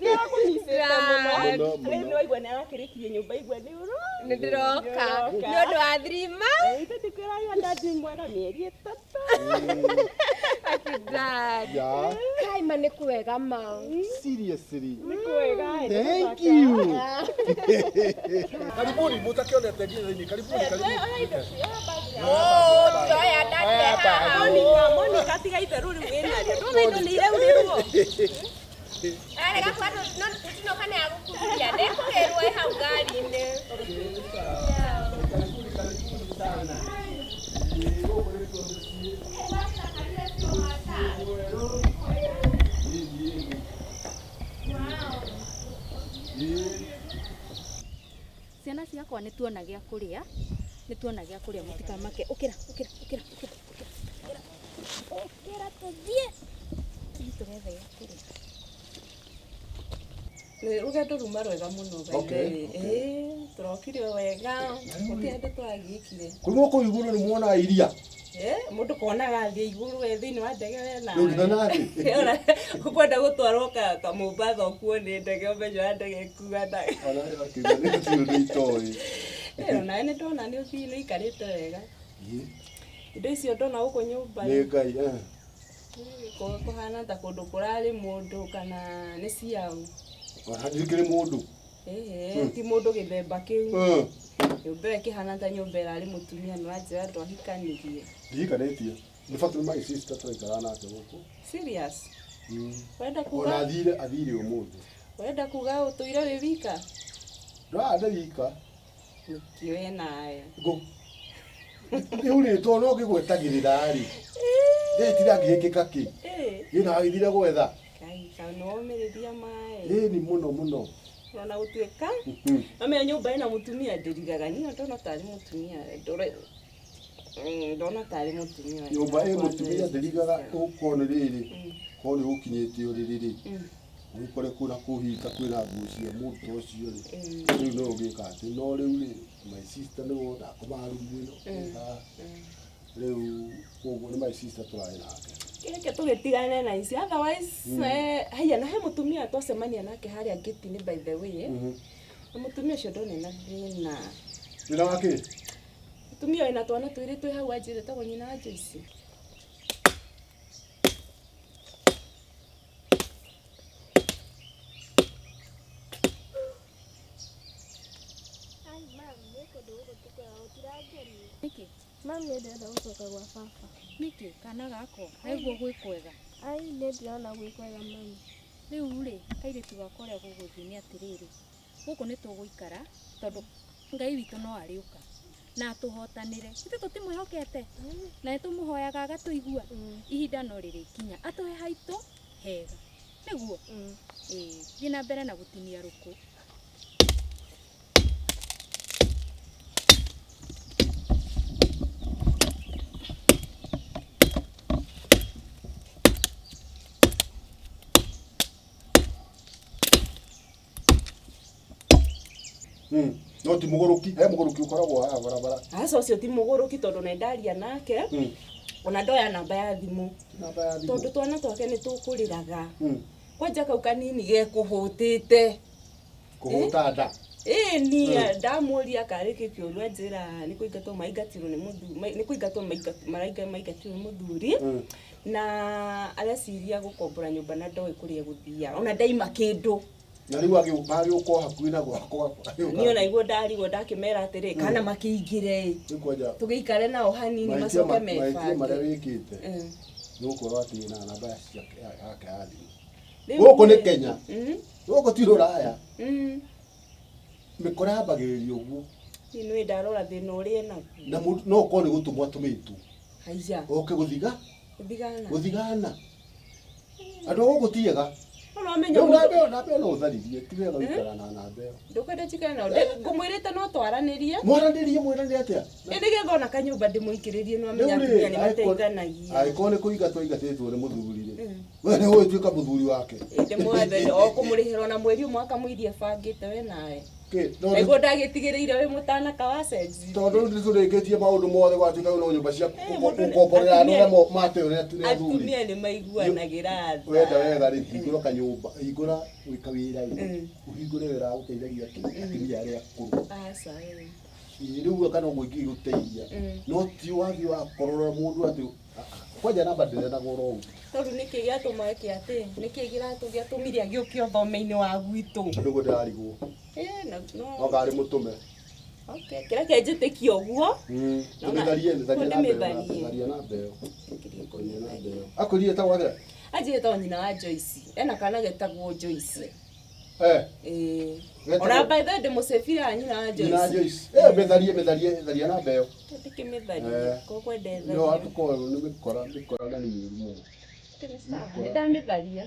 Nĩarakũnyitĩte mũno. Dad. Mũno, Rĩu mũno. nĩwaigua nĩarakĩrĩkirie nyũmba igua nĩ ũro. Nĩ ndĩroka. Nĩ ũndũ wa 3 months. Ithe ndikwĩraga daddy mwega mĩeri ĩtatũ. Ati dad. Yeah. Kai ma nĩ kwega ma. Seriously. Nĩ kwega. Thank you. Karibuni, mutakionete nginya thĩinĩ. Karibuni, karibuni. Oh, tuoya daddy haha. Monica, Monica tiga itherũ rĩu wĩnarĩo. Ndona indo nĩ iraurĩrwo. Arega kwa no tũtinoka nĩ agũkururia. Ndekũgĩrwo ĩ hau ngari-inĩ. Karibuni, karibuni sana. Ĩĩ, gũkũ nĩkuo mũciĩ. Ĩĩ, ĩĩ. Ĩĩ. Ciana ciakwa nĩ tuona gĩa kũrĩa, nĩ tuona gĩa kũrĩa mũtikamake. Ũkĩra, ũkĩra, ũkĩra, ũkĩra, ũkĩra, ũkĩra. Ũkĩra tũthiĩ. Tũthiĩ tũgethe gĩa kũrĩa. Nĩ rũgendo ruma rwega mũno by the Okay, way. okay. Ĩĩ, tũrokire o wega gũtirĩ handũ twagiĩkire. Kũrĩ kũu igũrũ nĩ muonaga iria. Eh, mũndũ konaga thĩ igũrũ we thĩinĩ wa ndege we na Rĩu ndina thĩ. ũkwenda gũtwarwo ka Mombatha ũkuo nĩ ndege ũmenye ũrĩa ndege ĩkuanaga. Ona akiuga nĩ gũtirĩ ũndũ itoĩ. Eh, onawe nĩ ndona nĩ ũthiĩ nĩ ũikarĩte wega. Ĩĩ, Indo icio ndona gũkũ nyũmba Nĩ Ngai, eh. kũhana ta kũndũ kũrarĩ mũndũ kana nĩ ciao. Ona ndikĩrĩ mũndũ. Ĩĩ, ti mũndũ gĩthemba kĩu. Eh, Nyũmba ĩyo ĩkĩhana ta nyũmba ĩrarĩ mũtumia nĩ wanjĩra ndwahikanirie. Ndihikanĩtie. Nĩ bata my sister tũraikara nake gũkũ. Serious? Wenda Ona kuga athire athire ũmũthĩ. wenda kuga ũtũire wĩ wika? Ndũrarĩ wika. Nĩkĩ we nawe? Ngũ. Rĩu rĩtwa no ngĩgwetagĩrĩra rĩ. Ndetira ngĩhĩkĩka kĩ. Ĩĩ. Ĩ na agĩthire gwetha. Ngai ka nĩwomĩrĩria maĩ. Ĩ ni mũno mũno. Ona gũtuĩka mamenya nyũmba ĩna mũtumia ndĩrigaga niĩ ndona tarĩ mũtumia ndona tarĩ mũtumia. Nyũmba ĩ mũtumia ndĩrigaga ũkorwo nĩ rĩrĩ. Korwo nĩ ũkinyĩte ũrĩrĩ rĩ. Ũgĩkore kũna kũhinga kwĩna nguo cia mũndũ ta ũcio rĩ. Rĩu no ũgĩka atĩ no rĩu rĩ my sister nĩwe ndakomaga rumu ĩno. Rĩu koguo nĩ my sister tũrarĩ nake. Reke tũgĩtigane na ici otherwise haya na he mũtumia twacemania nake harĩa ngĩti-inĩ by the way. Na mũtumia ũcio ndona ena thĩna. Thĩna wa kĩ? Mũtumia wĩna twana twĩrĩ twĩ hau anjĩrĩte tagwo nyina wa Joyce. Ai, mam, nĩ kũndũ gũkũ ti kwega gũtirangenia. Nĩkĩ? Mam, nĩ ndĩrenda gũcoka gwa baba. Nĩkĩ kana gakwa? Aigua gwĩ kwega. Ai, nĩ ndĩrona gwĩ kwega mami. Rĩu rĩ, kairĩtu gakwa ũrĩa gũgũthiĩ nĩ atĩrĩrĩ, gũkũ nĩ tũgũikara tondũ Ngai witũ no arĩũka na atũhotanĩre. Ithuĩ tũtimwĩhokete na nĩ tũmũhoyaga agatũigua. Ihinda no rĩrĩkinya atũhe haitũ hega. Nĩguo? Ĩĩ, thiĩ na mbere na gũtinia rũkũ. No ti mũgũrũki, he mũgũrũki ũkoragwo haha barabara. Aca ũcio ti mũgũrũki tondũ nĩ ndaria nake ona ndoya namba ya thimũ Namba ya thimũ. tondũ twana twake nĩ tũkũrĩraga kwanja kau kanini gekũhũtĩte. Kũhũta nda. Ĩĩ niĩ ndamũria karĩ kĩ kĩũru anjĩra nĩ kũingatwo maingatirwo nĩ mũthuri nĩ kũingatwo maingatirwo nĩ mũthuri na areciria gũkombora nyũmba na ndoĩ kũrĩa egũthiaga ona ndaima kĩndũ. Na rĩu agĩũka o hakuhĩ na gwakwa. Niĩ ona iguo ndarigwo ndakĩmera atĩrĩ kana makĩingĩre ĩ. Rĩu kwanja Tũgĩikare nao hanini mahĩtia macoke mahĩtia marĩa mebange. wĩkĩte nĩ gũkorwo atĩ na namba yake ya thimũ. Rĩu Gũkũ nĩ rĩ- Kenya. Gũkũ ti Rũraya. Mĩkora yambagĩrĩria ũguo. Niĩ nĩũĩ ndarora thĩna ũrĩa enaguo. Na mũndũ no ũkorwo nĩ gũtũmwo atũmĩtwo. Haiya. Oke gũthiga. Gũthigana. Gũthigana. Andũ a gũkũ ti ega. No ũramenya Rĩu mũndũ- namba ĩyo namba ĩyo no ũtharirie ti wega gũikara na namba ĩyo. Ndũkwenda njikare nao. Ngũmwĩrĩte no twaranĩrie. Mwaranĩrie mwĩrane atĩa? Ĩ nĩgetha ona kanyũmba ndĩmũikĩrĩrie nĩ wamenya Rĩu rĩ, atumia nĩ mateithanagia. angĩkorwo nĩ kũingatwo aingatĩtwo nĩ mũthuri rĩ, we nĩ ũgũtuĩka mũthuri wake. Ndĩmwethe o kũmũrĩhĩra ona mweri ũmwe akamũiria bangĩte we nawe. Kĩ, no Naiguo ndagĩtigĩrĩire wĩ mũtanaka wa cenjirie. tondũ rĩu nĩtũrĩkĩtie maũndũ mothe gwatuĩka rĩu no nyũmba cia Eh, mũndũ nĩ- gũkomborera andũ atumia- arĩa mateo nĩ athuri. Atumia nĩ maiguanagĩra tha. Wenda wega rĩ, hingũra kanyũmba, hingũra gwĩka wĩra rĩ, ũhingũre wĩra wa gũteithagia atumia arĩa akũrũ. Aca, ĩ. Ĩ, rĩu kana ũguo ingĩgũteithia. No ti wathiĩ wakorora mũndũ atĩ kwanja namba ndĩrenagwo oro ũguo. Tondũ nĩkĩ gĩatũma eke atĩ nĩkĩ gĩatũmire agĩũke ũthome-inĩ wa gwitũ. Nĩguo ndĩrarigwo. Ĩ, na no. No karĩ mũtũme. Okay, kĩreke njĩtĩkie ũguo. Tũmĩtharie, tharia namba ĩyo, Ndĩmĩtharie. tharia namba ĩyo. Tharia namba ĩyo. Akwĩrire etagwo atĩa? Anjĩtagwo nyina wa Joyce. Ena kana getagwo Joyce. Eh. Ĩ. Getagwo- Ona by the way ndĩmũcebire ya nyina wa Nyina wa Joyce. Joyce. Eh, mĩtharie, mĩtharie, tharia namba ĩyo. Ndĩkĩmĩtharie. Eh. Kokwenda No ĩthario. atukorwo nĩ mĩkora, mĩkora na nĩ mĩũru mũno. Nĩndamĩtharia.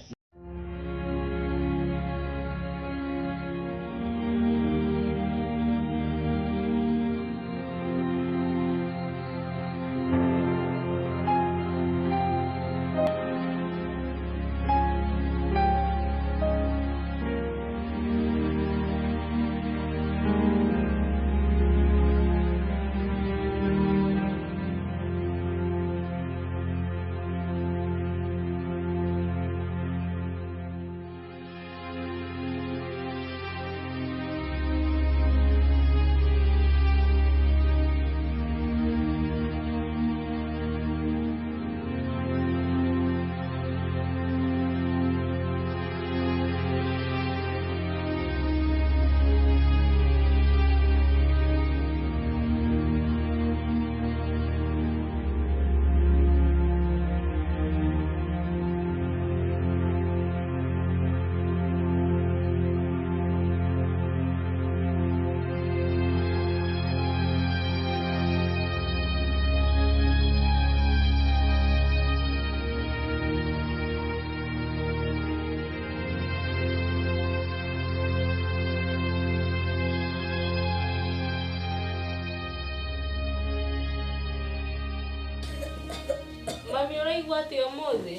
Mami ũraigua atĩa ũmũthĩ?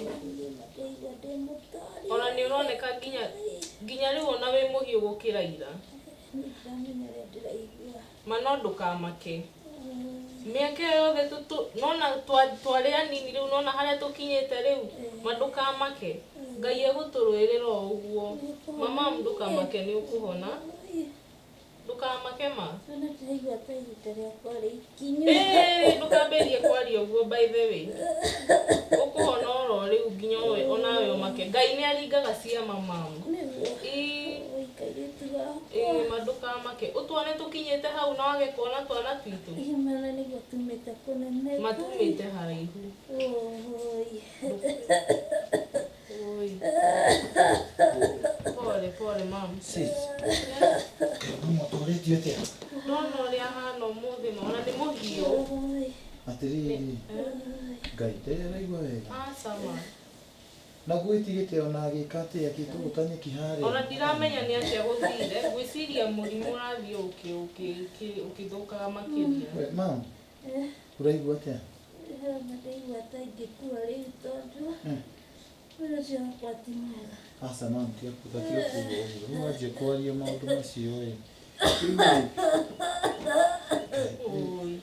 Ona nĩ ũroneka nginya rĩu ona wĩ mũhiũ gũkĩra ira. Ma no ndũkamake. Mĩaka ĩyo yothe nona twarĩ anini rĩu nona harĩa tũkinyĩte rĩu ma ndũkamake. Ngai egũtũrũĩrĩra o ũguo. Mama ndũkamake nĩ ũkũhona. Ndũkamake ma. Ĩĩ ndũkambĩrĩrie kwaria ũguo by the way. Ũkũhona oro rĩu nginya onawe ũmake. Ngai nĩ aringaga ciama mamu. Ĩĩ. Ĩĩ ma ndũkamake. Ũtuone tũkinyĩte hau na wage kuona twana twitũ. Matumĩte haraihu. Oi. Pole pole mamu. Sis. Mũtũrĩtio atĩa? Ndona ũrĩa ahana ũmũthĩ ma ona nĩ mũhiũ. Atĩrĩrĩ. Ngai ndarĩ araigua wega. Aca ma. Na gwĩtigĩte ona agĩka atĩa akĩtũgũta nyeki harĩa. Ona ndiramenya nĩ atĩa gũthire. Ngwĩciria mũrimũ ũrathiĩ ũkĩthũkaga makĩria. We, Mam, ũraigua atĩa? Ndaigua ta ingĩkua rĩu tondũ wĩra ũcio wakwa ti mwega. Aca mam, tiga kuga ũguo. Rĩu wanjia kwaria maũndũ macio ĩ. Oi.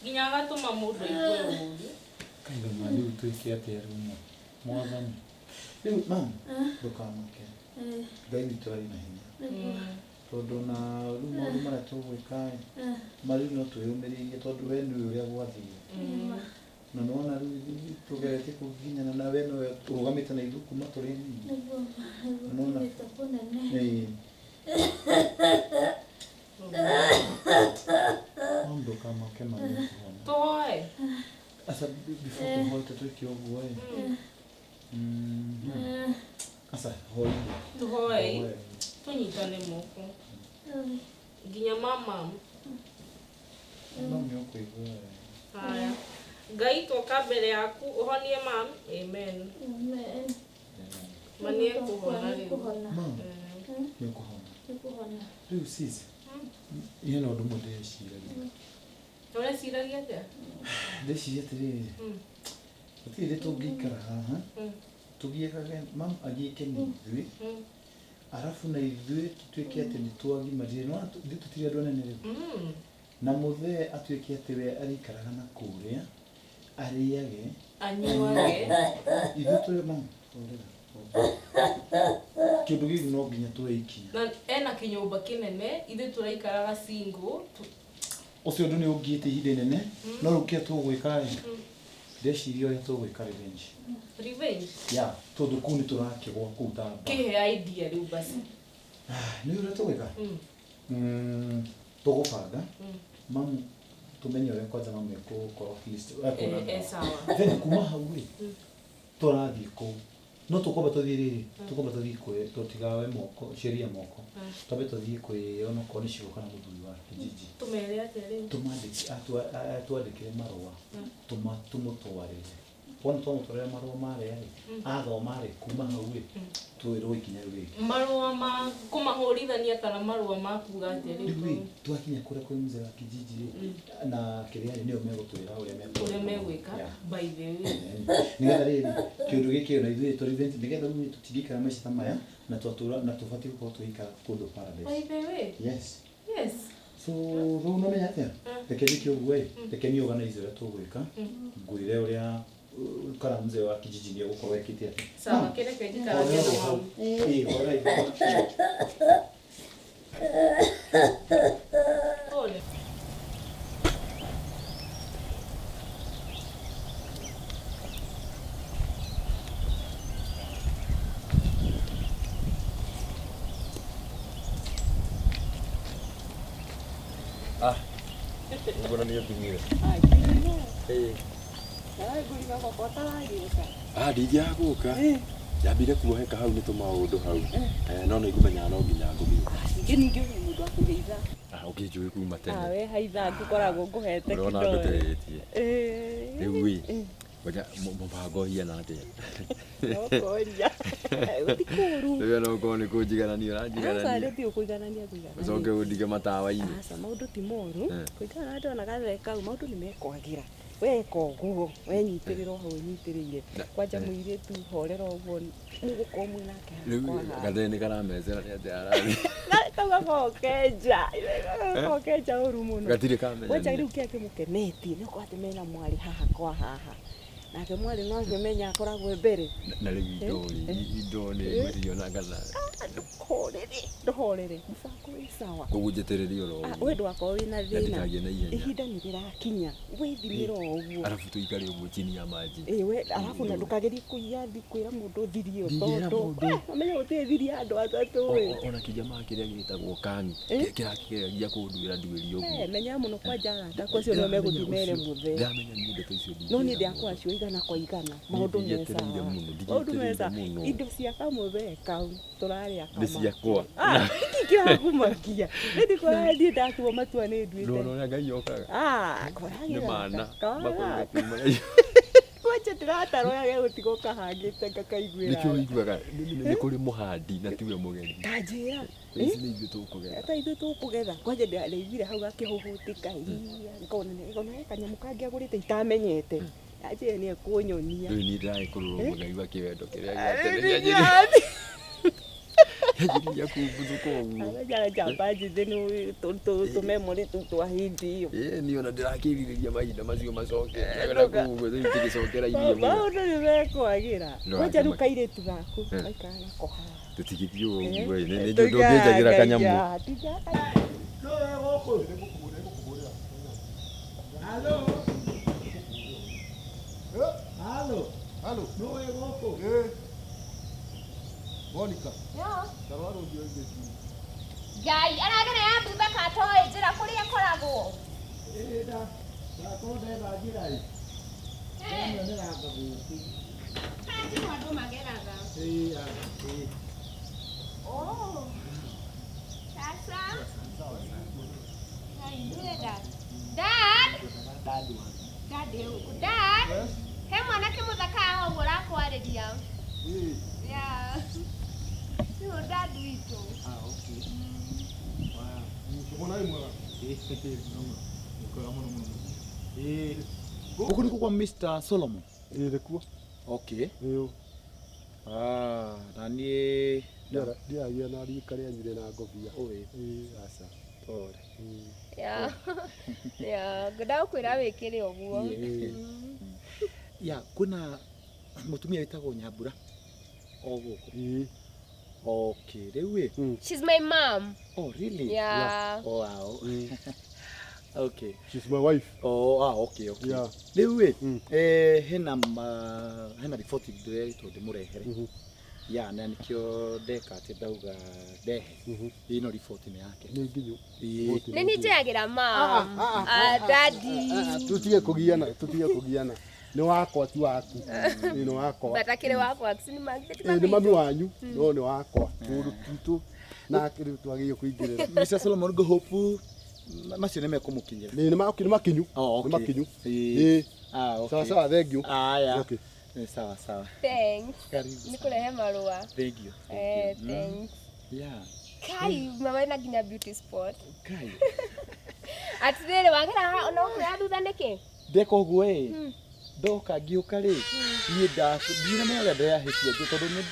Nginya agatũma mũndũ aigue ũũru. Kaiga ma rĩu twĩke atĩa rĩu ma? Mwathani. Rĩu mam, ndũkamake. Ngai witũ arĩ na hinya. Tondũ na rĩu maũndũ marĩa tũgwĩka ĩ, ma rĩu no twĩyũmĩrĩrie tondũ we nĩũĩ ũrĩa gwathire. Na nĩwona rĩu ithuĩ tũgeretie kũgiginyana na we nowe ũrũgamĩte na ithuĩ kuma tũrĩ anini. Nĩguo ma, nĩguo Nĩwona? kinyĩte kũnene. Ĩĩ. No ndũkamake ma nĩũkũhona. Tũhoe. Aca before tũhoete twĩke ũguo ĩ. Aca hoi. Tũhoe. Tũnyitane moko. Nginya mama. No nĩ ũkũigua wega. Haya. Ngai twoka mbere yaku ũhonie mam. Amen. Amen. Ma nĩ ekũhona rĩu. Nĩkũhona. Mam, nĩ ũkũhona. Nĩkũhona. Rĩu sis, hena ũndũ ũmwe ndĩreciragia. Ũreciragia atĩa? Ndĩreciria atĩrĩrĩ, gũtirĩ hĩndĩ tũngĩikara haha, tũgiĩkage, mam agiĩke nĩ ithuĩ, arabu na ithuĩ tũtuĩke atĩ nĩ twagimarire, nĩwona ithuĩ tũtirĩ andũ anene rĩu. Na mũthee atuĩke atĩ we arĩikaraga na kũrĩa, arĩage, Anyuage. Ithuĩ tũrĩ mam, horera. Kĩndũ gĩkĩ no nginya tuoe ikinya. Na ena kĩnyũmba kĩnene, ithuĩ tũraikaraga single. Ũcio ũndũ nĩ ũngiĩte ihinda inene, no rĩu kĩrĩa tũgwĩka ĩ, ndĩreciria ũrĩa tũgwĩka revenge. Revenge? Yeah, tondũ kũu nĩ tũrakĩgwa kũu ta mba. Kĩhe idea rĩu basi. Nĩ ũrĩa tũgwĩka? Tũgũbanga, mamu tũmenye ũrĩa kwanja mamu ekũkorwo at least ekũona Eh, eh, sawa. Then kuma hau ĩ, tũrathiĩ kũu. No tũkwamba tũthiĩ rĩrĩ, tũkwamba tũthiĩ kwĩ, tũtigawe moko, sheria moko. Twambe tũthiĩ kwĩ onokorwo nĩ cibũ kana mũthuri wa kijiji. Tũmere atĩa rĩu? Twandĩkĩre marũa, tũmũtwarĩre. Wona twamũtwarĩra marũa marĩa rĩ, athoma rĩ, kuma hau rĩ, twĩrwo ikinya rĩu rĩngĩ. Marũa ma kũmahũrithania kana marũa ma kuga atĩa rĩu? Rĩu ĩ, twakinya kũrĩa kwĩ mzee wa kijiji rĩ, na kĩrĩa rĩ, nĩo megũtwĩra ũrĩa megũtwĩra. Ũrĩa megwĩka, Yeah. by the way. Nĩgetha rĩrĩ, kĩũndũ gĩkĩ ona ithuĩ tũ revenge, nĩgetha rĩu tũtingĩikara maica ta maya, na twatũra, na tũbatiĩ gũkorwo tũgĩikara kũndũ paradise. By the way. Yes. Yes. So, rĩu no menya atĩa? Reke njĩke ũguo ĩ, reke niĩ organize ũrĩa tũgwĩka, ngwĩre ũrĩa kana mzee wa kijiji nĩ egũkorwo ekĩte atĩa. Sawa, kĩreke njikaragie na mamu. Ĩ, hora ithe. Pole. Ah, ũguo nĩ ũkinyire. Ĩ. Ah, ndingĩaga gũka. Ndambire kuoheka hau nĩ tũmaũndũ hau. No nĩ ngũmenyaga no nginya ngũgĩũka. Ningĩ ningĩ wĩ mũndũ wa kũgeitha. Ah, ũkĩnjũĩ kuma tene. Ah, we haitha ngũkoragwo ngũhete Ũrona kĩndũ. ngũteretie. Ĩĩ. Rĩu ĩ, ngoja mũbango ũhiana atĩa? No kũria. Ti kũũru. Rĩu ona okorwo nĩ kũnjiganania Aca ũranjiganania. rĩu ti ũkũiganania ngũiganania. Ũcoke ũndige matawa-inĩ. Aca maũndũ ti moru. Eh. Kũringana na ndona gathee kau maũndũ nĩ mekwagĩra. Weka ũguo, wenyitĩrĩra o hau ũnyitĩrĩire. Kwanja mũirĩtu horera ũguo mũgũkorwo mwĩ nake haha Rĩu kwa haha. gathee nĩ karamecera nĩ atĩa arathiĩ. Kau gakoragwo kenja. Gakoragwo kenja ũru mũno. Gatirĩ kamenyania. Kwanja rĩu kĩrĩa kĩmũkenetie nĩ ũkorwo atĩ mena mwarĩ haha kwa haha. Nake mwarĩ no akĩmenya akoragwo e mbere. Na rĩu indo rĩ, indo nĩ ngwĩciria ona kana. Ndũhorere, ndũhorere. Mũbango wĩ sawa. Koguo njetererie oro Ah, ũguo. we ndũgakorwo wĩna Na thĩna. ndikagĩe na ihenya. Ihinda nĩ rĩrakinya. Wĩthimĩre o ũguo. Arabu tũikare ũguo chini ya maji. Ĩ we arabu na ndũkagerie kũiya thi kwĩra mũndũ thiri ĩyo Ndingĩra tondũ mũndũ. ũmenye gũtirĩ thiri ya andũ atatũ ĩ. Ona kĩjamaa kĩrĩa gĩtagwo Kang kĩrakĩgeragia kũnduĩra nduĩri ũguo. Eh, menya mũno kwanja arata aku acio nĩo megũthiĩ mere mũthee. Ndĩramenya niĩ ndeto icio No niĩ ndingĩra ndĩrakwa acio igana kwa igana maũndũ me Ndigietereire sawa. mũno, Maũndũ me ndigietereire sawa. mũno. Indo cia kamũthee kau tũrarĩa Nĩ kama. ciakwa. Ah, nĩkĩ kĩrakũmakia? Nĩ ndikuona niĩ ndatua matua nĩ nduĩte. Ndũrona ũrĩa Ngai okaga. Ah, Nĩ mana. Kwaragĩra. Makoiga kuma. Kwanja ndĩratarwo yage gũtigwo kahangĩte ngakaiguĩra. Nĩkĩo ũiguaga nĩ kũrĩ mũhandi na tiwe mũgethi. Ta njĩra. Ici nĩ ithuĩ tũkũgetha. Ta ithuĩ tũkũgetha. Kwanja ndaiguire hau gakĩhũhũtĩka. Iya, ngona ngona he kanyamũ kangĩ agũrĩte itamenyete. Anjĩre nĩ ekũnyonia. Rĩu niĩ ndĩragĩkũrũrwo mũgaigua kĩwendo kĩrĩa Eh, gĩa tene nĩ kĩanjĩrĩria. Kĩanjĩrĩria kũmbuthũka ũguo. Amenyaga njamba njĩthĩ nĩ tũmemorĩ tũu twa hĩndĩ ĩyo. Ĩĩ niĩ ona ndĩrakĩrirĩria mahinda macio macoke. Na kũu ũguo rĩu tũgĩcokerairie mũno. Maũndũ nĩ mekwagĩra. No, Kwanja rĩu akĩma- kairĩtu gaku Eh. gaikara nako haha. Tũtigĩthiĩ ũguo ĩ, nĩ njũĩ ndũngĩnjagĩra kanyamũ. Halo. Monica. Yeah. Tarora rũndio ingĩ. Ngai aragera ya thutha ka toĩ njĩra kũrĩa ĩkoragwo. Ĩĩ nda ndakorwo ndetha njĩra ĩ. Ndamĩonera gũkũ. Kana ti andũ mageraga. Ĩĩ ĩĩ. Oh. Sasa. Dad. Dad. Dad. Dad. He mwanake mũthaka haha ũguo ũrakwarĩria. Yeah. Nĩwe dad witũ. Ah, okay. Wow. Mbona wĩ mwega? Mwega mũno mũno. Ĩĩ. Gũkũ nĩkuo kwa Mr. Solomon? Ĩĩ nĩkuo. Okay. Ĩĩ. Ah, na niĩ ndiagĩa na rika rĩanyu rĩna ngobia. Ĩĩ. Ĩĩ aca. Pole. Yeah. Yeah, ngwendaga gũkwĩra wĩkĩre ũguo. Ya, kwĩna mũtumia wĩtagwo Nyambura o gũkũ. Ĩĩ. Okay, rĩu ĩ. She's my mom. Oh, really? Yeah. Oh, wow. Okay. She's my wife. Oh, ah, okay, okay. Yeah. Rĩu ĩ, eh, hena hena riboti ndĩrerirwo ndĩmũrehere. Ya, na nĩkĩo ndeka atĩ ndauga ndehe. Ĩno riboti nĩ yake. Nĩ nginyu. Nĩ niĩ njĩyagĩra mom. Ah, daddy. Tũtige kũgiana, tũtige kũgiana. Nĩ wakwa ti waku. Ĩĩ nĩ wakwa. But akĩrĩ wakwa, nĩ Ĩĩ nĩ mami wanyu, no nĩ wakwa. Kũndũ twitũ nake rĩu twagĩrĩirwo kũingĩrĩra. Mr. Solomon ngũhope macio nĩ mekũmũkinyĩra. Nĩ makinyu. Oh, okay. Nĩ makinyu. Ĩĩ. Ah, okay. Sawa sawa, thank you. Aya. Okay. Sawa sawa. Thanks. Karibu. Nĩ kũrehe marũa. Thank you. Eh, thanks. Yeah. Kai, mama ena nginya beauty spot. Kai. Atĩrĩrĩ, wagera haha ona ũkũrĩa thutha nĩkĩ? Ndeka ũguo ĩ. Ndoka ngĩũka rĩ, niĩ ndinamenya ũrĩa ndĩrahĩtia tondũ nĩ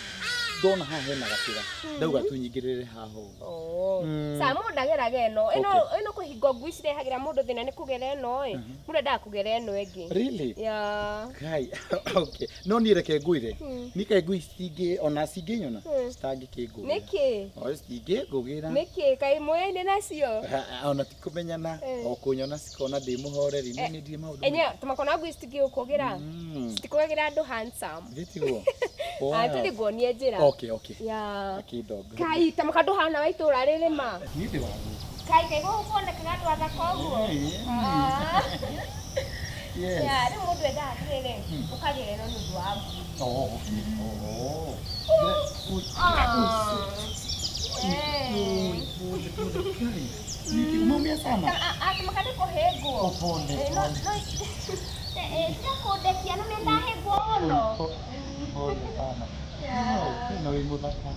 ndona haha hena gacĩra. Ndauga tunyingĩrĩre haha ũguo. Oh. Sa mũndũ ndageraga ĩno. Ĩno ĩno kũhingo ngui cirehagĩra mũndũ thĩna nĩ kũgera ĩno ĩ. Mũndũ endaga kũgera ĩno ĩngĩ. Really? Yeah. Kai, okay. No niĩ reke ngwĩre. Nĩ ngui citingĩ ona cingĩnyona citangĩkĩngũgĩra. Nĩkĩ? O citingĩngũgĩra. Nĩkĩ? Kaĩ mũyaine nacio? Ona ti kũmenyana, o kũnyona cikona ndĩ mũhoreri, niĩ nĩ ndirĩ maũndũ. Enye, tũmakona ngui citingĩgũkũgĩra. Citikũgagĩra andũ handsome. Gĩtiguo. Ah, tũthiĩ nguonie njĩra. Okay, okay. Yeah. Akĩndongoria. Kai, ta maka ndũhana wa itũũra rĩrĩ ma. Niĩ ndĩ wa gũkũ. Kai, kaĩ gũkũ kuonekaga andũ athaka ũguo? Ah. Yes. Yeah, rĩu mũndũ endaga atĩrĩrĩ, ũkagĩra ĩno nĩ ũndũ wa ngui. Oh, okay. Oh. Ah. Niki, umeumia sana? Ah, tamaka ndĩkũhĩngwo. Pole, No, no. Tiga kũndekia, no nĩ ndahĩngwo mũno. Pole sana. Yeah. No, wĩ mũthaka.